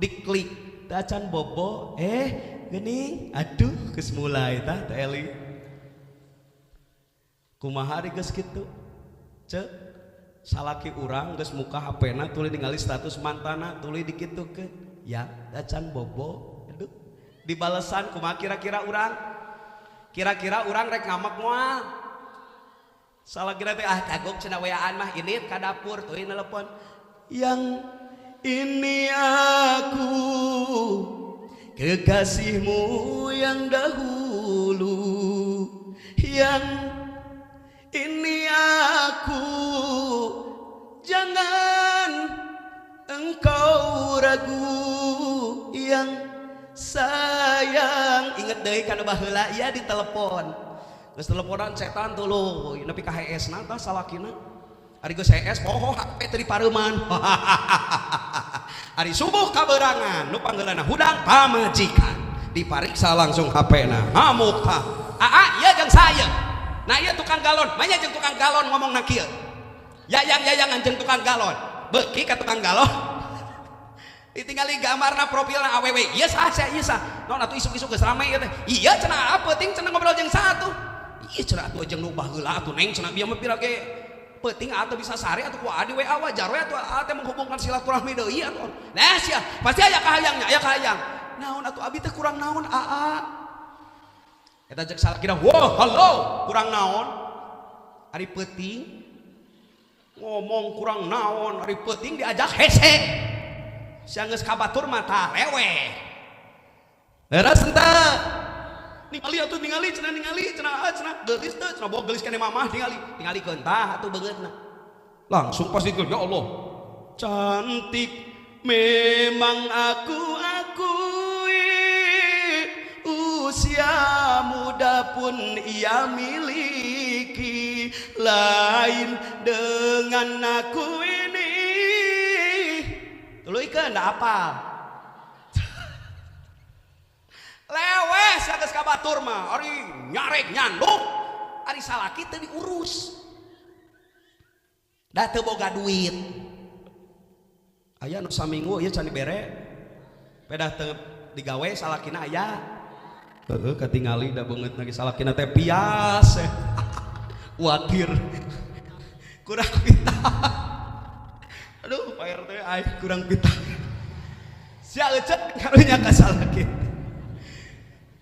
S1: diklik tacan bobo geuning aduh geus mulai tah teh Eli kumaha ari geus kitu ceuk salaki urang geus muka HP-na tuluy ningali status mantana tuluy dikitukeun ya tacan bobo aduh dibalesan kumaha kira-kira urang kira-kira urang rek ngamek moal salakina teh ah kagok cenah weaan mah ini ka dapur tuluy nelepon yang ini aku kekasihmu yang dahulu yang ini aku jangan engkau ragu yang sayang inget deui kana baheula ieu ditelepon geus teleponan cetan tuluy nepi ka heesna tah salakina ari geus hees poho HP teu dipareuman. Ari subuh kaberangan nu panggeulana hudang pamajikan dipariksa langsung HP-na ngamuk tah aa ieu jeung saya nah ieu tukang galon manya jeung tukang galon ngomongna kieu yayang-yayangan jeung tukang galon beuki ka tukang galon ditinggali gambarna profilna awewe ieu sah sia ieu sah naon atuh isuk-isuk geus rame ieu teh iya cenah peuting cenah ngobrol jeung saha atuh ieu cenah atuh jeung nu baheula atuh neng cenah bieu mah pira ge peuting atuh bisa sare atuh ku adi WA wajar we atuh teh menghubungkan silaturahmi deui atuh nah sia pasti aya kahayangnya aya kahayang naon atuh abi teh kurang naon aa eta cek salakina wah halo kurang naon ari peuting ngomong kurang naon ari peuting diajak hese sia geus ka batur mah tah leweh leres henteu ningali atuh ningali cenah ningali cenah cenah geulis teu cenah boga geulis keneh mamah ningali tingalikeun tah atuh beungeutna langsung pasti ya Allah cantik memang aku akui usia muda pun ia miliki lain dengan aku ini tuluykeun da apal leweh sia geus ka batur mah ari nyarek nyandung ari salaki teu diurus da teu boga duit aya nu saminggu ieu can dibere pedah teu digawe salakina aya heeh katingali da beungeutna ge salakina teh pias watir kurang pita aduh Pak RT aing kurang pita sia euceut karunya ka salaki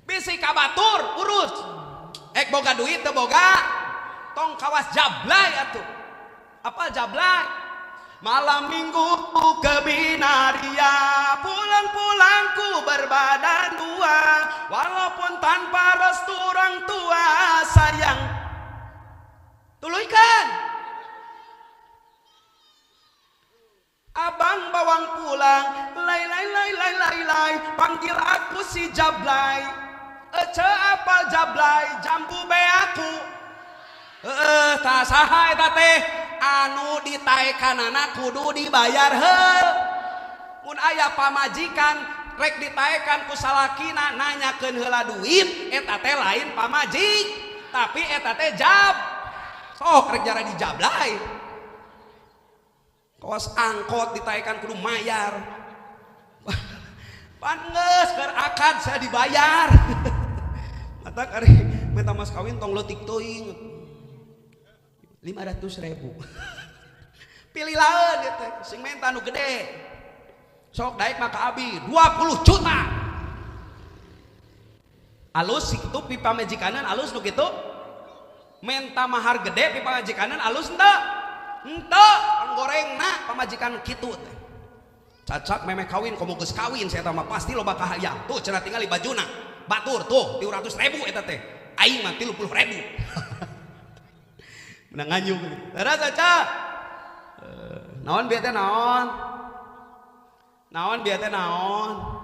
S1: bisi ka batur urus ek boga duit teu boga tong kawas jablay atuh apa jablay malam minggu ke Binaria pulang-pulangku berbadan dua walaupun tanpa restu orang tua sayang tuluykeun abang bawang pulang lay lay lay lay lay lay, panggil aku si Jablay. Ece apal Jablay, jambu be aku. Heeh, tah saha eta teh anu ditaekanana kudu dibayar heul. Mun aya pamajikan rek ditaekan ku salakina nanyakeun heula duit, eta teh lain pamajik, tapi eta teh jab. Sok rek jara dijablay. Kawas angkot ditaekan kudu mayar. Pan geus keur akad saya dibayar. Mata kari minta mas kawin tong leutik teuing. 500.000. Pilih laeun ieu teh, sing menta nu gede. Sok daek mah ka abi 20 juta. Alus kitu pi pamajikanan alus nu kitu. Menta mahar gede pi pamajikanan alus henteu? Henteu, panggorengna pamajikan kitu teh. Cacak memeh kawin komo geus kawin saya mah pasti loba kahayang. Tuh cenah tingali bajuna. Batur tuh 300.000 eta teh. Aing mah 30.000. Menang nganyung. Leres Caca. Naon bieu teh naon? Naon bieu teh naon?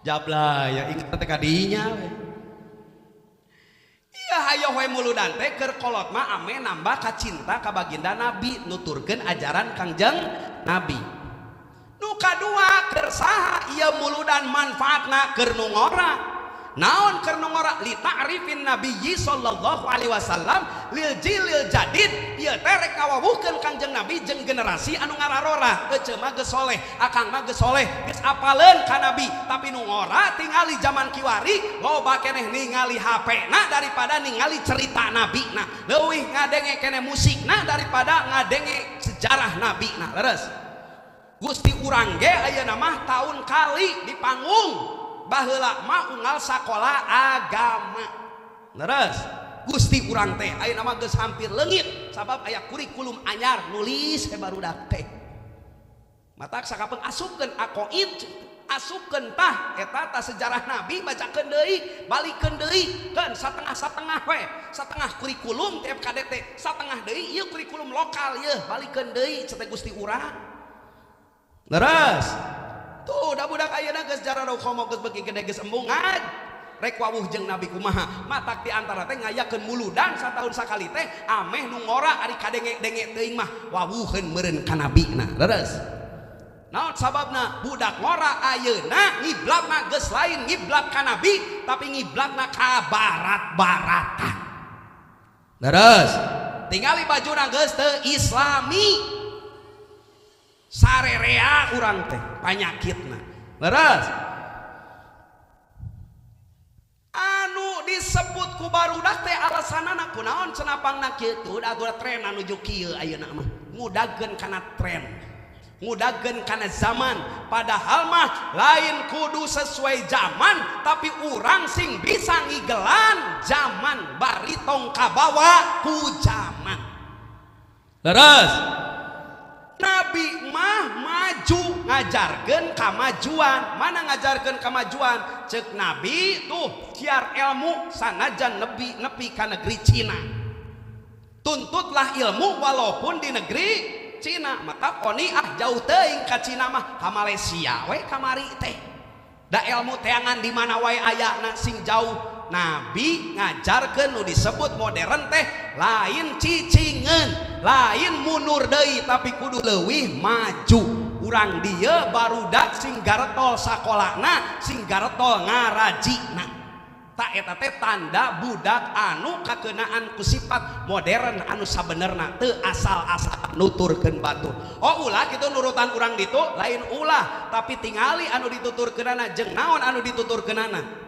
S1: Jablay ya inget teh kadinya we. Iya hayo we muludan teh keur kolot mah ame nambah kacinta ka baginda Nabi nuturkeun ajaran Kangjeng Nabi. Nu kadua keur saha ieu muludan manfaatna keur nu ngora. Naon keur nu ngora li ta'rifin nabiyyi sallallahu alaihi wasallam lil jilil jadid ieu teh rek ngawawuhkeun Kangjeng Nabi jeung generasi anu ngararora. Eceu mah geus soleh, akang mah geus soleh, geus apaleun ka Nabi, tapi nu ngora tingali zaman kiwari loba keneh ningali HP-na daripada ningali cerita Nabi na. Leuwih ngadenge keneh musikna daripada ngadenge sejarah Nabi na. Leres. Gusti urang ge ayeuna mah tahun kali di panggung. Baheula mah unggal sakola agama. Leres. Gusti urang teh ayeuna mah geus hampir leungit sabab aya kurikulum anyar nulis he barudak teh. Matak sakapeung asupkeun aqoid, asupkeun tah eta tah sejarah Nabi bacakeun deui, balikeun deui, keun satengah-satengah we, satengah kurikulum TFKD teh, satengah deui ieu kurikulum lokal ieu balikeun deui cenah Gusti urang. Leres. Tuh da budak ayeuna geus jararau komo geus beuki gede geus embungan. Rek wawuh jeung Nabi kumaha? Matak di antara teh ngayakeun muludan sataun sakali teh ameh nu ngora ari kadenge-denge teuing mah wawuheun meureun ka Nabi na. Leres. Naon sababna? Budak ngora ayeuna ngiblatna geus lain ngiblat ka Nabi tapi ngiblatna ka barat-baratan. Leres. Tingali bajuna geus teu islami. Sarerea urang teh panyakitna. Leres. Anu disebut ku barudak teh alasanana kunaon cenah pangna kitu da atuh tren anu nuju kieu ayeuna mah. Ngudageun kana tren. Ngudageun kana zaman. Padahal mah lain kudu sesuai zaman tapi urang sing bisa ngigelan zaman bari tong kabawa ku zaman. Leres. Nabi mah maju ngajarkeun kamajuan. Mana ngajarkeun kamajuan? Cek Nabi tuh siar ilmu sanajan nepi nepi ka negeri Cina. Tuntutlah ilmu walaupun di negeri Cina. Maka oni ah jauh teuing ka Cina mah ka Malaysia we kamari teh. Da ilmu teangan di mana wae ayana sing jauh. Nabi ngajarkeun nu disebut modern teh lain cicingeun, lain mundur deui tapi kudu leuwih maju. Urang dieu barudak sing garetol sakolana, sing garetol ngarajina. Tak eta teh tanda budak anu kakeunaan ku sifat modern anu sabenerna teu asal-asal nuturkeun batur. Oh ulah kitu nurutan urang ditu lain ulah, tapi tingali anu dituturkeunana jeung naon anu dituturkeunana.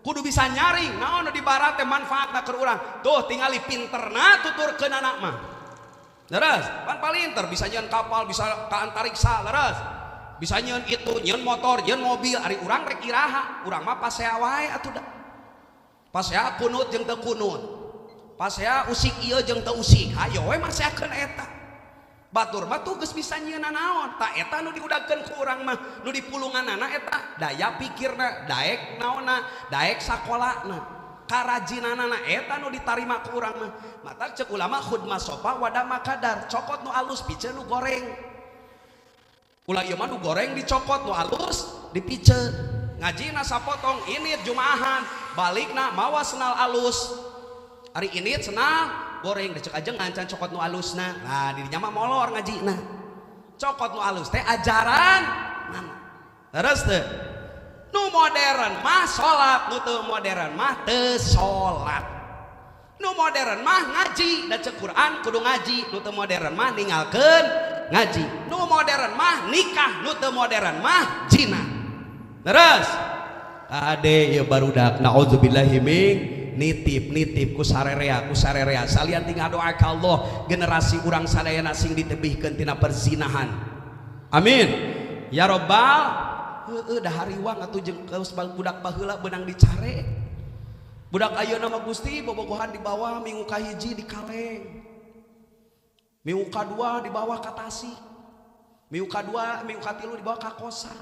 S1: Kudu bisa nyaring naon di barat teh manfaatna keur urang. Tuh tingali pinterna tuturkeunana mah. Leres, pan palinter bisa nyeun kapal, bisa ka antariksa, leres. Bisa nyeun itu, nyeun motor, nyeun mobil, ari urang rek iraha, urang mah pasea wae atuh da. Pasea kunut jeung teu kunut. Pasea usik ieu jeung teu usik. Hayo we maseakeun eta. Batur mah tuh geus bisa nyieun naon, tah eta nu diudagkeun ku urang mah, nu dipulunganana eta daya pikirna, daek naonna, daek sakolana, karajinanana eta nu ditarima ku urang mah. Matak cek ulama khudma sofa wada makadar, cokot nu alus piceun nu goreng. Ulah ieu mah nu goreng dicokot nu alus Dipiceun ngajina sapotong init jumaahan balikna mawa senal alus ari init senal goreng dicek ajengan can cokot nu alusna. Nah dirinya mah molor ngajina cokot nu alus teh ajaran mana terus teh nu modern mah salat, nu teu modern mah teu salat. Nu modern mah ngaji da ceuk Quran kudu ngaji, nu teu modern mah ninggalkeun ngaji. Nu modern mah nikah, nu teu modern mah zina. Terus kade ieu barudak naudzubillahi min nitip-nitip ku sarerea salian tinggal doa ka Allah generasi urang sadayana sing ditebihkeun tina perzinahan. Amin ya robbal. Heueuh da hariwang atuh jeung budak baheula beunang dicare. Budak ayeuna mah Gusti bobogohan dibawa minggu kahiji di kaleng. Minggu kadua dibawa ka Tasik. Minggu kadua, minggu katilu dibawa ka kosan.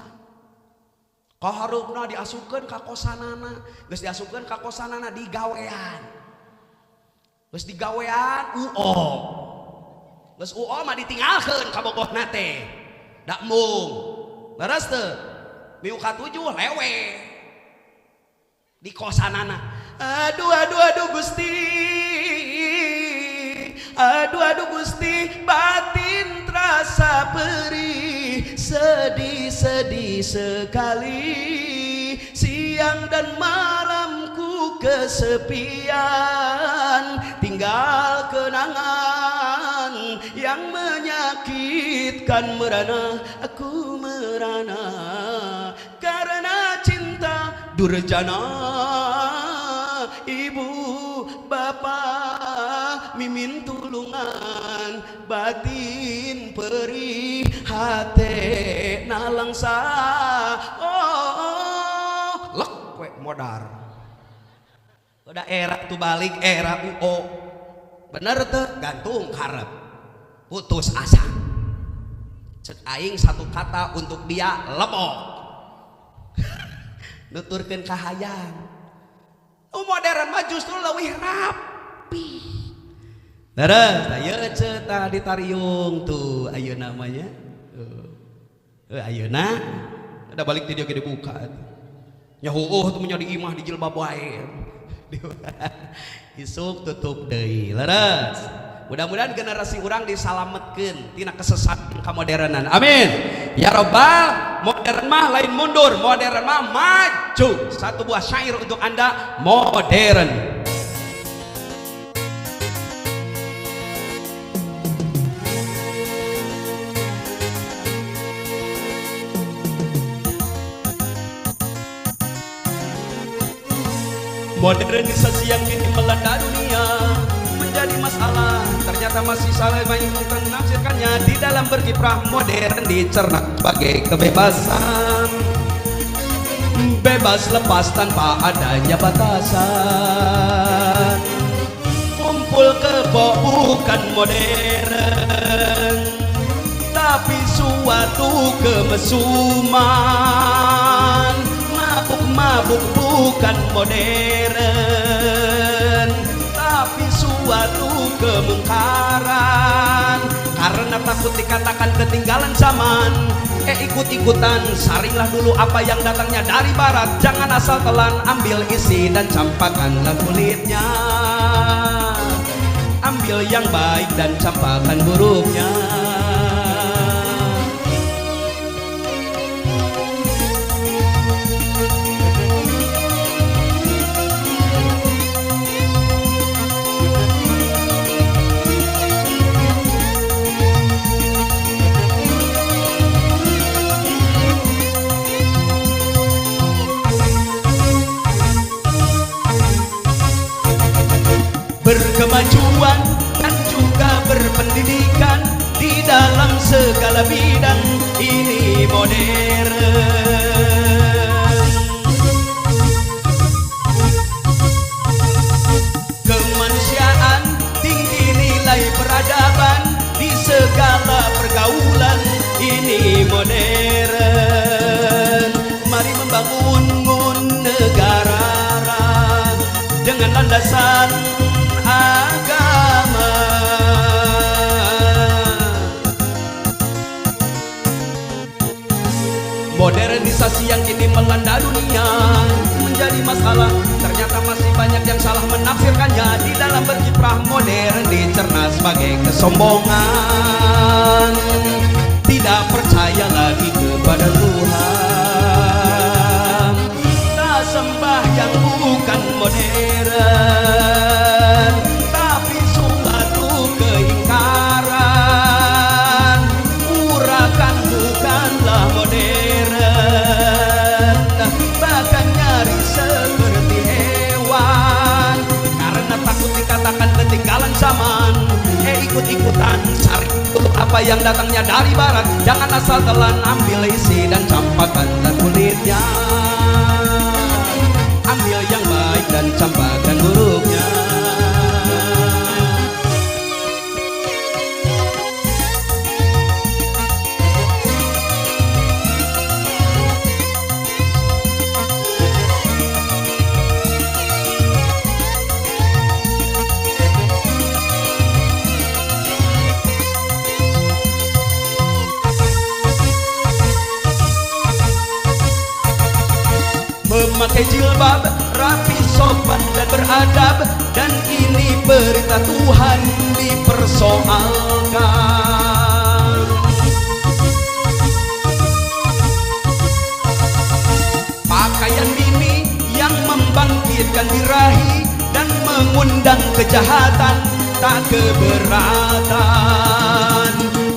S1: Kahareupna diasupkeun ka kosanana, geus diasupkeun ka kosanana digawean. Geus digawean UO. Geus UO mah ditinggalkeun ka bogohna teh. Da embung. Leres teu? Minggu katujuh lewe di kosanana. Aduh aduh aduh Gusti, aduh aduh Gusti, batin terasa perih, sedih-sedih sekali, siang dan malamku kesepian, tinggal kenangan yang menyakitkan merana, aku merana karena cinta durjana. Ibu bapak mimin tulungan, batin perih hate nalangsa. Oh, lek we modar. Udah era tuh balik era UO. Bener tuh gantung harap putus asa. Cek aing satu kata untuk dia, lebok. Nuturkeun kahayang. Oh, modern mah justru leuwih rapi. Terus ayeuna ceuk tah ditariung tuh ayeuna namanya. Ayeuna udah balik ti dieu ge dibuka. Nya heueuh tuh nya di imah di jilbab wae. Isuk tutup deui. Leres. Mudah-mudahan generasi urang disalametkeun tina kesesatan kamodernan. Amin. Ya robbal, modern mah lain mundur, modern mah maju. Satu buah syair untuk Anda, modern. Modernisasi yang kini melanda dunia menjadi masalah, ternyata masih salah banyak menafsirkannya. Di dalam berkiprah modern dicerna sebagai kebebasan, bebas lepas tanpa adanya batasan. Kumpul kebo bukan modern, tapi suatu kemesuman. Mabuk-mabuk bukan modern, tapi suatu kemungkaran. Karena takut dikatakan ketinggalan zaman, ikut-ikutan saringlah dulu apa yang datangnya dari barat. Jangan asal telan, ambil isi dan campakkanlah kulitnya. Ambil yang baik dan campakkan buruknya. Berkemajuan dan juga berpendidikan di dalam segala bidang, ini modern. Kemanusiaan tinggi nilai peradaban di segala pergaulan, ini modern. Mari membangun negara dengan landasan agama. Modernisasi Modernisasi yang kini melanda dunia menjadi masalah. Ternyata masih banyak yang salah menafsirkannya. Di dalam berkiprah modern dicerna sebagai kesombongan. Tidak percaya lagi kepada Tuhan. Tak sembah yang bukan modern, tapi suatu keingkaran. Urakan bukanlah modern, bahkan nyaris seperti hewan. Karena takut dikatakan ketinggalan zaman, ikut-ikutan cari apa yang datangnya dari barat. Jangan asal telan, ambil isi dan campakkanlah kulitnya. Ambil yang baik dan campakkan buruknya. Memakai jilbab, rapi, sopan dan beradab. Dan ini perintah Tuhan dipersoalkan. Pakaian ini yang membangkitkan birahi dan mengundang kejahatan tak keberatan.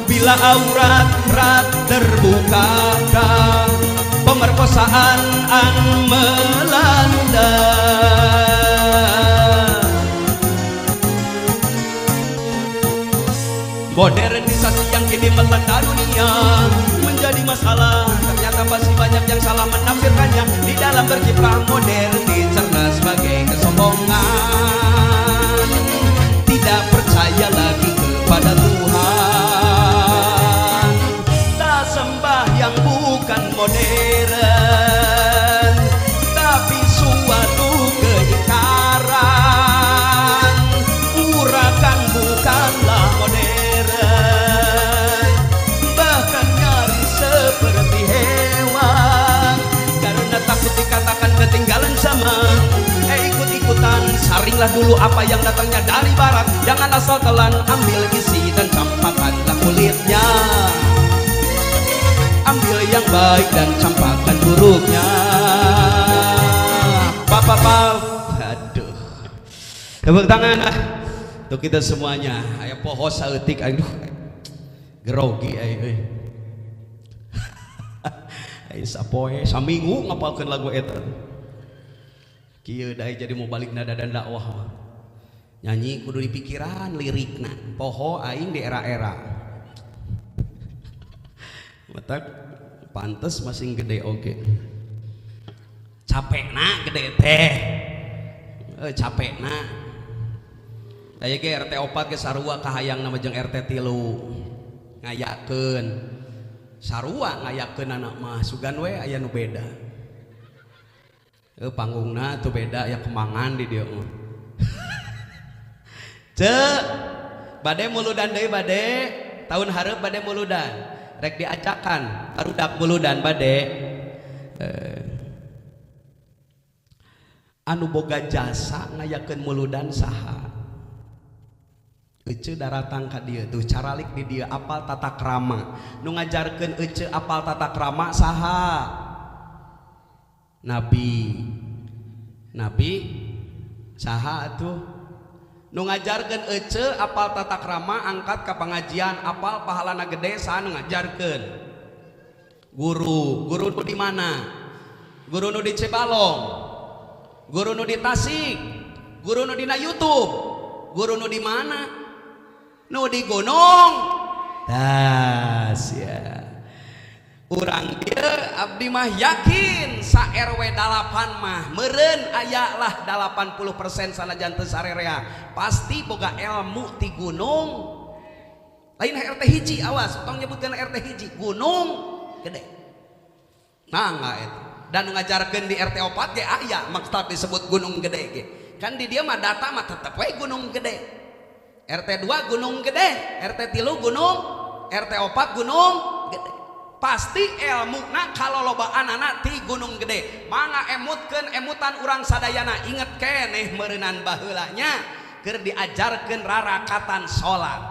S1: Bila aurat rat terbukakan, pemerkosaan an melanda. Modernisasi yang kini melanda dunia menjadi masalah. Ternyata masih banyak yang salah menafsirkannya. Di dalam berkiprah modern dicerna sebagai kesombongan. Tidak percaya lagi kepada Tuhan. Tak sembah yang bukan modern, tapi suatu keingkaran. Urakan bukanlah modern, bahkan nyaris seperti hewan. Karena takut dikatakan ketinggalan zaman, ikut-ikutan saringlah dulu apa yang datangnya dari barat. Jangan asal telan, ambil isi dan campakkanlah kulitnya. Ambil yang baik dan campakkan buruknya. Pap. Aduh. Tepuk tangan ah untuk kita semuanya. Aya poho saeutik, aduh. Grogi aing euy. Aing sapoe saminggu ngapalkeun lagu eta. Kieu dae jadi mau balik nada dan dakwah mah. Nyanyi kudu dipikiran lirikna. Poho aing di era-era. Matak pantes masing gede oge. Capekna gede teh. Capekna. Aya ge RT 4 ge sarua kahayang nama jeung RT 3. Ngayakeun. Sarua ngayakeun anak mah sugan we aya nu beda. Panggungna tuh beda ya kemangan di dieu mah. Ceu, bade muludan deui bade, tahun hareup bade muludan. Rek diajakan barudak muludan bade. Anu boga jasa ngayakeun muludan saha? Ece daratang ka dieu tuh caralik di dieu apal tata krama. Nu ngajarkeun ece apal tata krama saha? Nabi. Nabi saha atuh? Nu ngajarkeun ece apal tata krama angkat ka pangajian apal pahalana gede saha nu ngajarkeun? Guru. Guru nu di mana? Guru nu di Cibalong, guru nu di Tasik, guru nu dina YouTube, guru nu di mana? Nu di gunung. Tas ya. Urang dieu abdi mah yakin sa RW 8 mah meureun aya lah 80% sanajan teu sarerea pasti boga ilmu ti gunung. Lain RT hiji, awas tong nyebutkeun RT hiji, gunung gede. Mangga eta. Dan ngajarkeun di RT 4 ge aya maksud disebut gunung gede ge. Kan di dieu mah data mah tetep we gunung gede. RT 2 gunung gede, RT 3 gunung, RT 4 gunung gede. Pasti ilmuna kalolobaanana ti Gunung Gede. Mangga emutkeun emutan urang sadayana, inget keneh meureunan baheula nya keur diajarkeun rarakatan salat,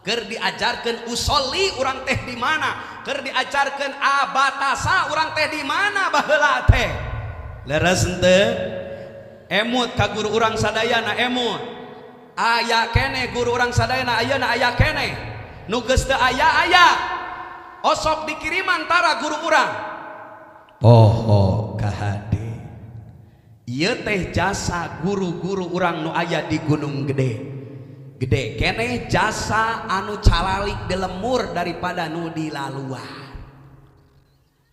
S1: keur diajarkeun usolli urang teh di mana, keur diajarkeun abatasa urang teh di mana baheula teh. Leres henteu? Emut ka guru urang sadayana, emut. Aya keneh guru urang sadayana ayeuna, aya keneh. Nu geus teu aya aya. Osok dikiriman tara guru urang. Poho kahade. Ieu teh jasa guru-guru urang nu aya di Gunung Gede. Gede keneh jasa anu calalik di lemur daripada nu di laluan.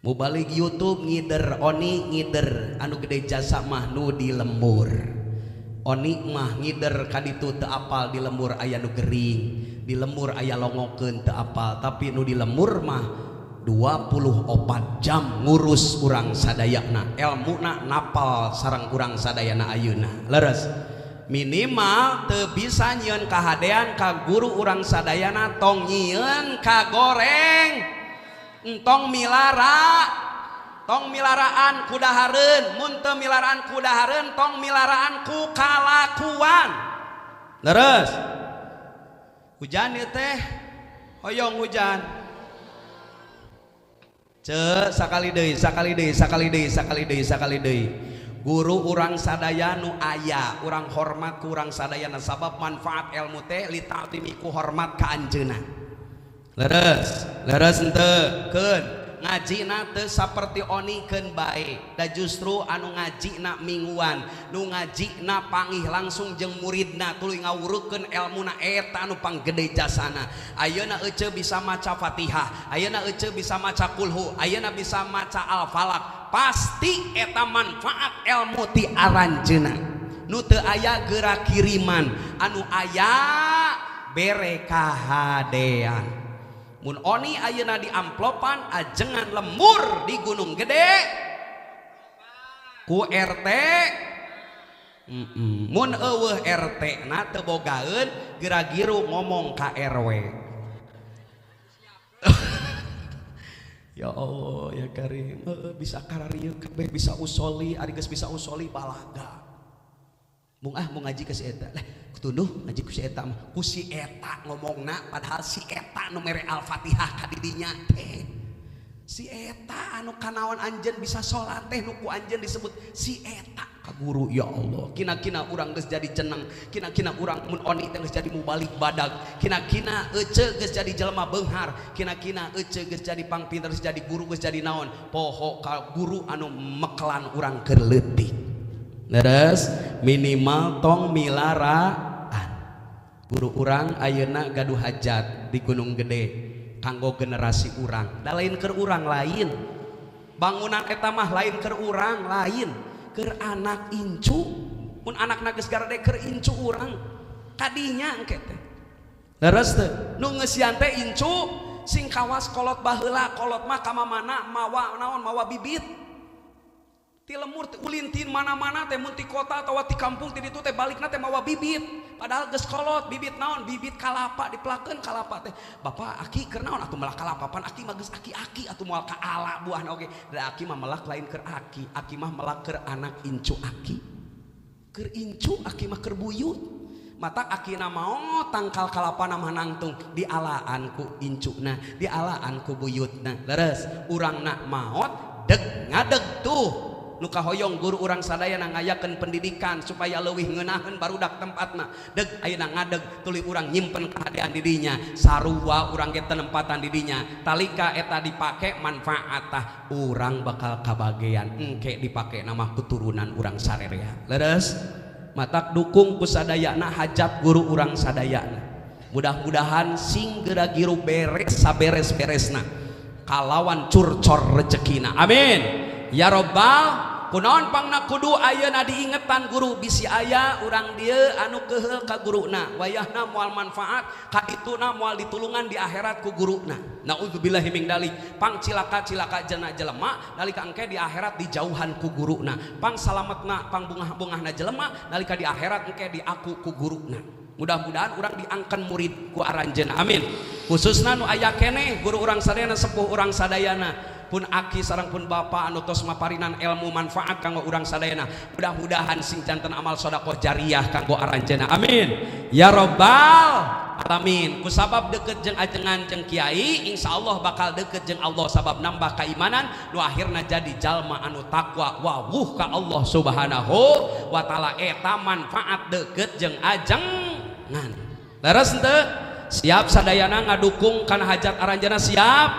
S1: Mubalik YouTube ngider, oni ngider, anu gede jasa mah nu di lembur. Oni mah ngider kaditu teu apal di lembur aya nu gering, di lembur aya longokeun teu apal, tapi nu di lembur mah 24 jam ngurus urang sadayana, elmuna napal sareng urang sadayana ayeuna. Leres. Minimal teu bisa nyieun kahadean ka guru urang sadayana, tong nyieun ka goreng, entong milara, tong milaraan ku dahareun, mun teu milaraan ku dahareun tong milaraan ku kalakuan. Leres. Hujan ieu teh, hoyong hujan. Ceu sakali deui, sakali deui, sakali deui, sakali deui, sakali deui. Guru urang sadaya nu aya, urang hormat ku urang sadayana sabab manfaat ilmu teh li ta'zimi ku hormat ka anjeunna. Leres, leres henteu? Keun ngajina teu saperti oni keun bae, da justru anu ngajina mingguan, nu ngajina pangih langsung jeung muridna tuluy ngawurukeun elmuna eta anu panggede jasana. Ayeuna eceu bisa maca Fatihah, ayeuna eceu bisa maca kulhu, ayeuna bisa maca Al-Falaq, pasti eta manfaat elmu ti aranjeuna. Nu teu aya geura kiriman, anu aya bere kahadean. Mun oni ayeuna di amplopan ajengan lemur di Gunung Gede ku RT. Mun eueuh RT na teu bogaeun geura-giru ngomong ka RW. Ya Allah ya Karim, bisa kararieu kabeh bisa usoli, ari geus bisa usoli balaga. Mung ah mau ngaji ke si eta. Lah tunduh ngaji ku si eta mah. Ku si eta ngomongna padahal si eta nu mere Al-Fatihah ka didinya teh. Si eta anu kanaon anjeun bisa salat teh nu ku anjeun disebut si eta ka guru. Ya Allah, kina-kina urang geus jadi jeneng, kina-kina urang mun oni teh geus jadi mubalik badag, kina-kina ece geus jadi jelema beunghar, kina-kina ece geus jadi pangpinter, geus jadi guru, geus jadi naon. Poho ka guru anu mekelan urang keur leutik. Leres, minimal tong milaraan. Guru urang ayeuna gaduh hajat di Gunung Gede kanggo generasi urang. Da lain keur urang lain. Bangunan eta mah lain keur urang lain, keur anak incu. Mun anakna geus garede keur incu urang. Kadinya engke teh. Leres teu? Nu ngeusian teh incu sing kawas kolot baheula, kolot mah ka mamana mawa naon, mawa bibit. Ti lemur ulin ti mana-mana teh mun ti kota atawa ti kampung ti ditu teh balikna teh mawa bibit, padahal geus kolot. Bibit naon? Bibit kalapa, dipelakeun kalapa teh. Bapak aki keur naon atuh melak kalapa, pan aki mah geus aki-aki atuh moal ka ala buahna oge. Da aki mah melak lain keur aki, aki mah melak keur anak incu aki. Keur incu aki mah keur buyut. Matak akina mao tangkal kalapana mah nangtung dialaan ku incuna, dialaan ku buyutna. Leres, urangna maot deg ngadeg tuh. Nu kahoyong guru urang sadayana ngayakeun pendidikan supaya leuwih ngeunaheun barudak tempatna. Deg ayeuna ngadeg tuluy urang nyimpen kahadean di dinya, sarua urang ge tenempatan di dinya. Talika eta dipake manfaat tah urang bakal kabagean, engke dipake nama keturunan urang sarerea. Leres, matak dukung ku sadayana hajat guru urang sadayana. Mudah-mudahan sing geura giru beres saberes-beresna kalawan curcor rezekina. Amin ya robbal. Kunaon pangna kudu ayeuna diingetan guru, bisi aya urang dieu anu keuheul ka guruna, wayahna moal manfaat ka dituna moal ditulungan di akhirat ku guruna. Naudzubillahi min dzalik. Pang cilaka-cilaka jena jelema nalika engke di akhirat dijauhan ku guruna, pang salametna pang bungah-bungahna jelema nalika di akhirat engke diaku ku guruna. Mudah-mudahan urang diangkan murid ku aranjeunna. Amin. Khususna nu aya keneh guru urang sadayana, sepuh urang sadayana, pun aki sareng pun bapak anu tos maparinan ilmu manfaat kanggo urang sadayana. Mudah-mudahan sing janten amal sedekah jariah kanggo aranjeunna. Amin. Ya rabbal alamin. Kusabab deket jeung ajengan jeung kiai, insyaallah bakal deket jeung Allah sabab nambah keimanan nu akhirna jadi jalma anu takwa wawuh ka Allah Subhanahu wa taala. Eta manfaat deket jeung ajengan. Leres henteu? Siap sadayana ngadukung kana hajat aranjeunna siap?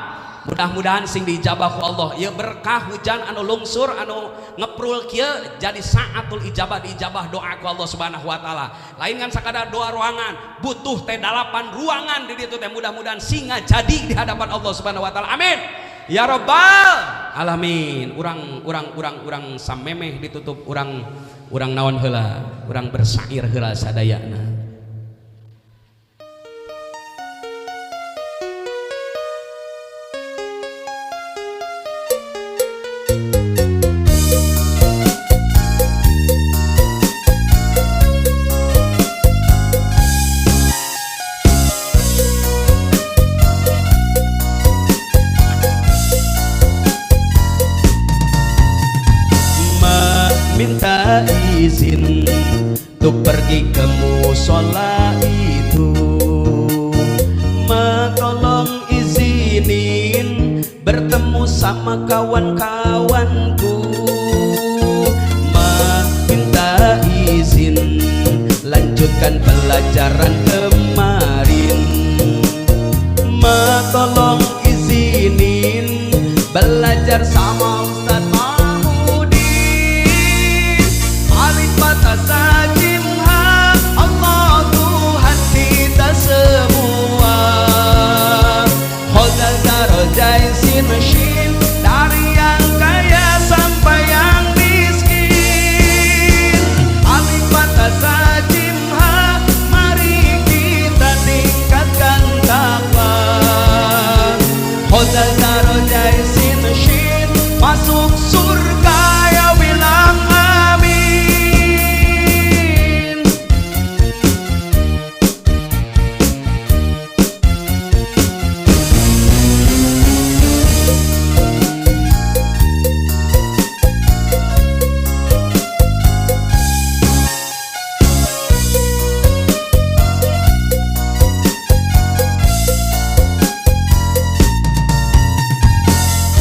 S1: Mudah-mudahan sing diijabah ku Allah. Ieu berkah hujan anu lungsur anu ngeprul kieu jadi saatul ijabah, diijabah doa ku Allah Subhanahu wa taala. Lain kan sakadar doa ruangan, butuh teh 8 ruangan di ditu teh, mudah-mudahan singa jadi di hadapan Allah Subhanahu wa taala. Amin. Ya rabbal alamin. Urang urang urang urang samemeh ditutup urang urang naon heula, urang bersair heula sadayana. Minta izin untuk pergi ke musola itu, ma tolong izinin bertemu sama kawan-kawanku. Ma minta izin lanjutkan pelajaran kemarin. Ma tolong izinin belajar sama Ustadz Mahmudin. Alif ba ta jim ha, Allah Tuhan kita semua. Khodal darajai sin shin, dari yang kaya sampai yang miskin. Alif ba ta jim ha, mari kita tingkatkan takwa. Khodal darajai sin shin, masuk surga ya bilang amin.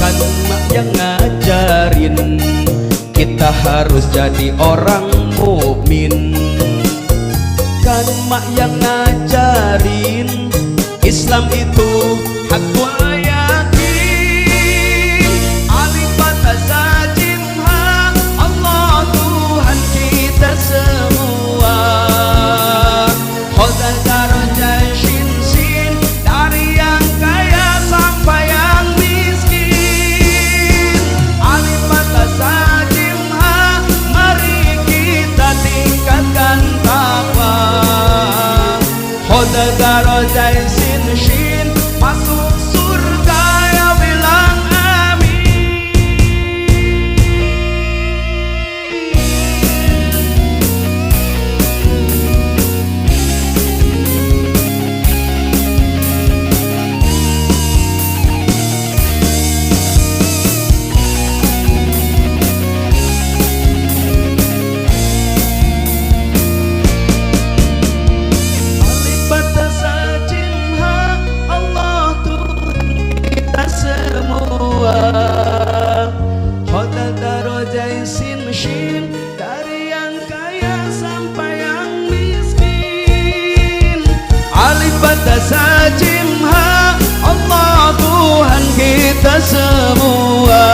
S1: Kan mak yang ngajarin kita harus jadi orang mukmin. Kan mak yang ngajarin Islam itu hak yakin. Alif ba ta jim ha, Allah Tuhan kita semua. Khodal darajai shin sin, dari yang kaya sampai yang miskin. Alif ba ta jim ha, mari kita tingkatkan takwa. Khodal darajai sin shin, masuk surga ya bilang amin. Alif ba ta jim ha, Allah Tuhan kita semua. Khodal darajai sin shin, dari yang kaya sampai yang miskin. Alif ba ta jim ha, Allah Tuhan kita semua.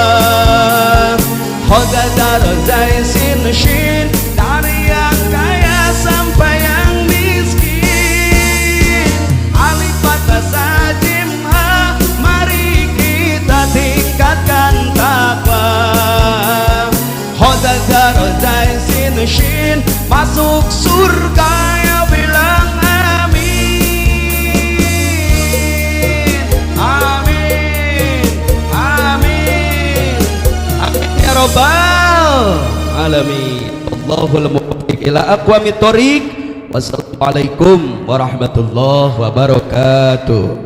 S1: Khodal darajai sin shin, dari yang kaya sampai yang miskin. Alif ba ta jim ha, mari kita tingkatkan takwa. Khodal darajai sin shin, masuk surga ya bilang amin. Amin. Amin. Amin ya rabbal alamin. Allahul muwaffiq ila aqwamit thoriq. Wassalamualaikum warahmatullahi wabarakatuh.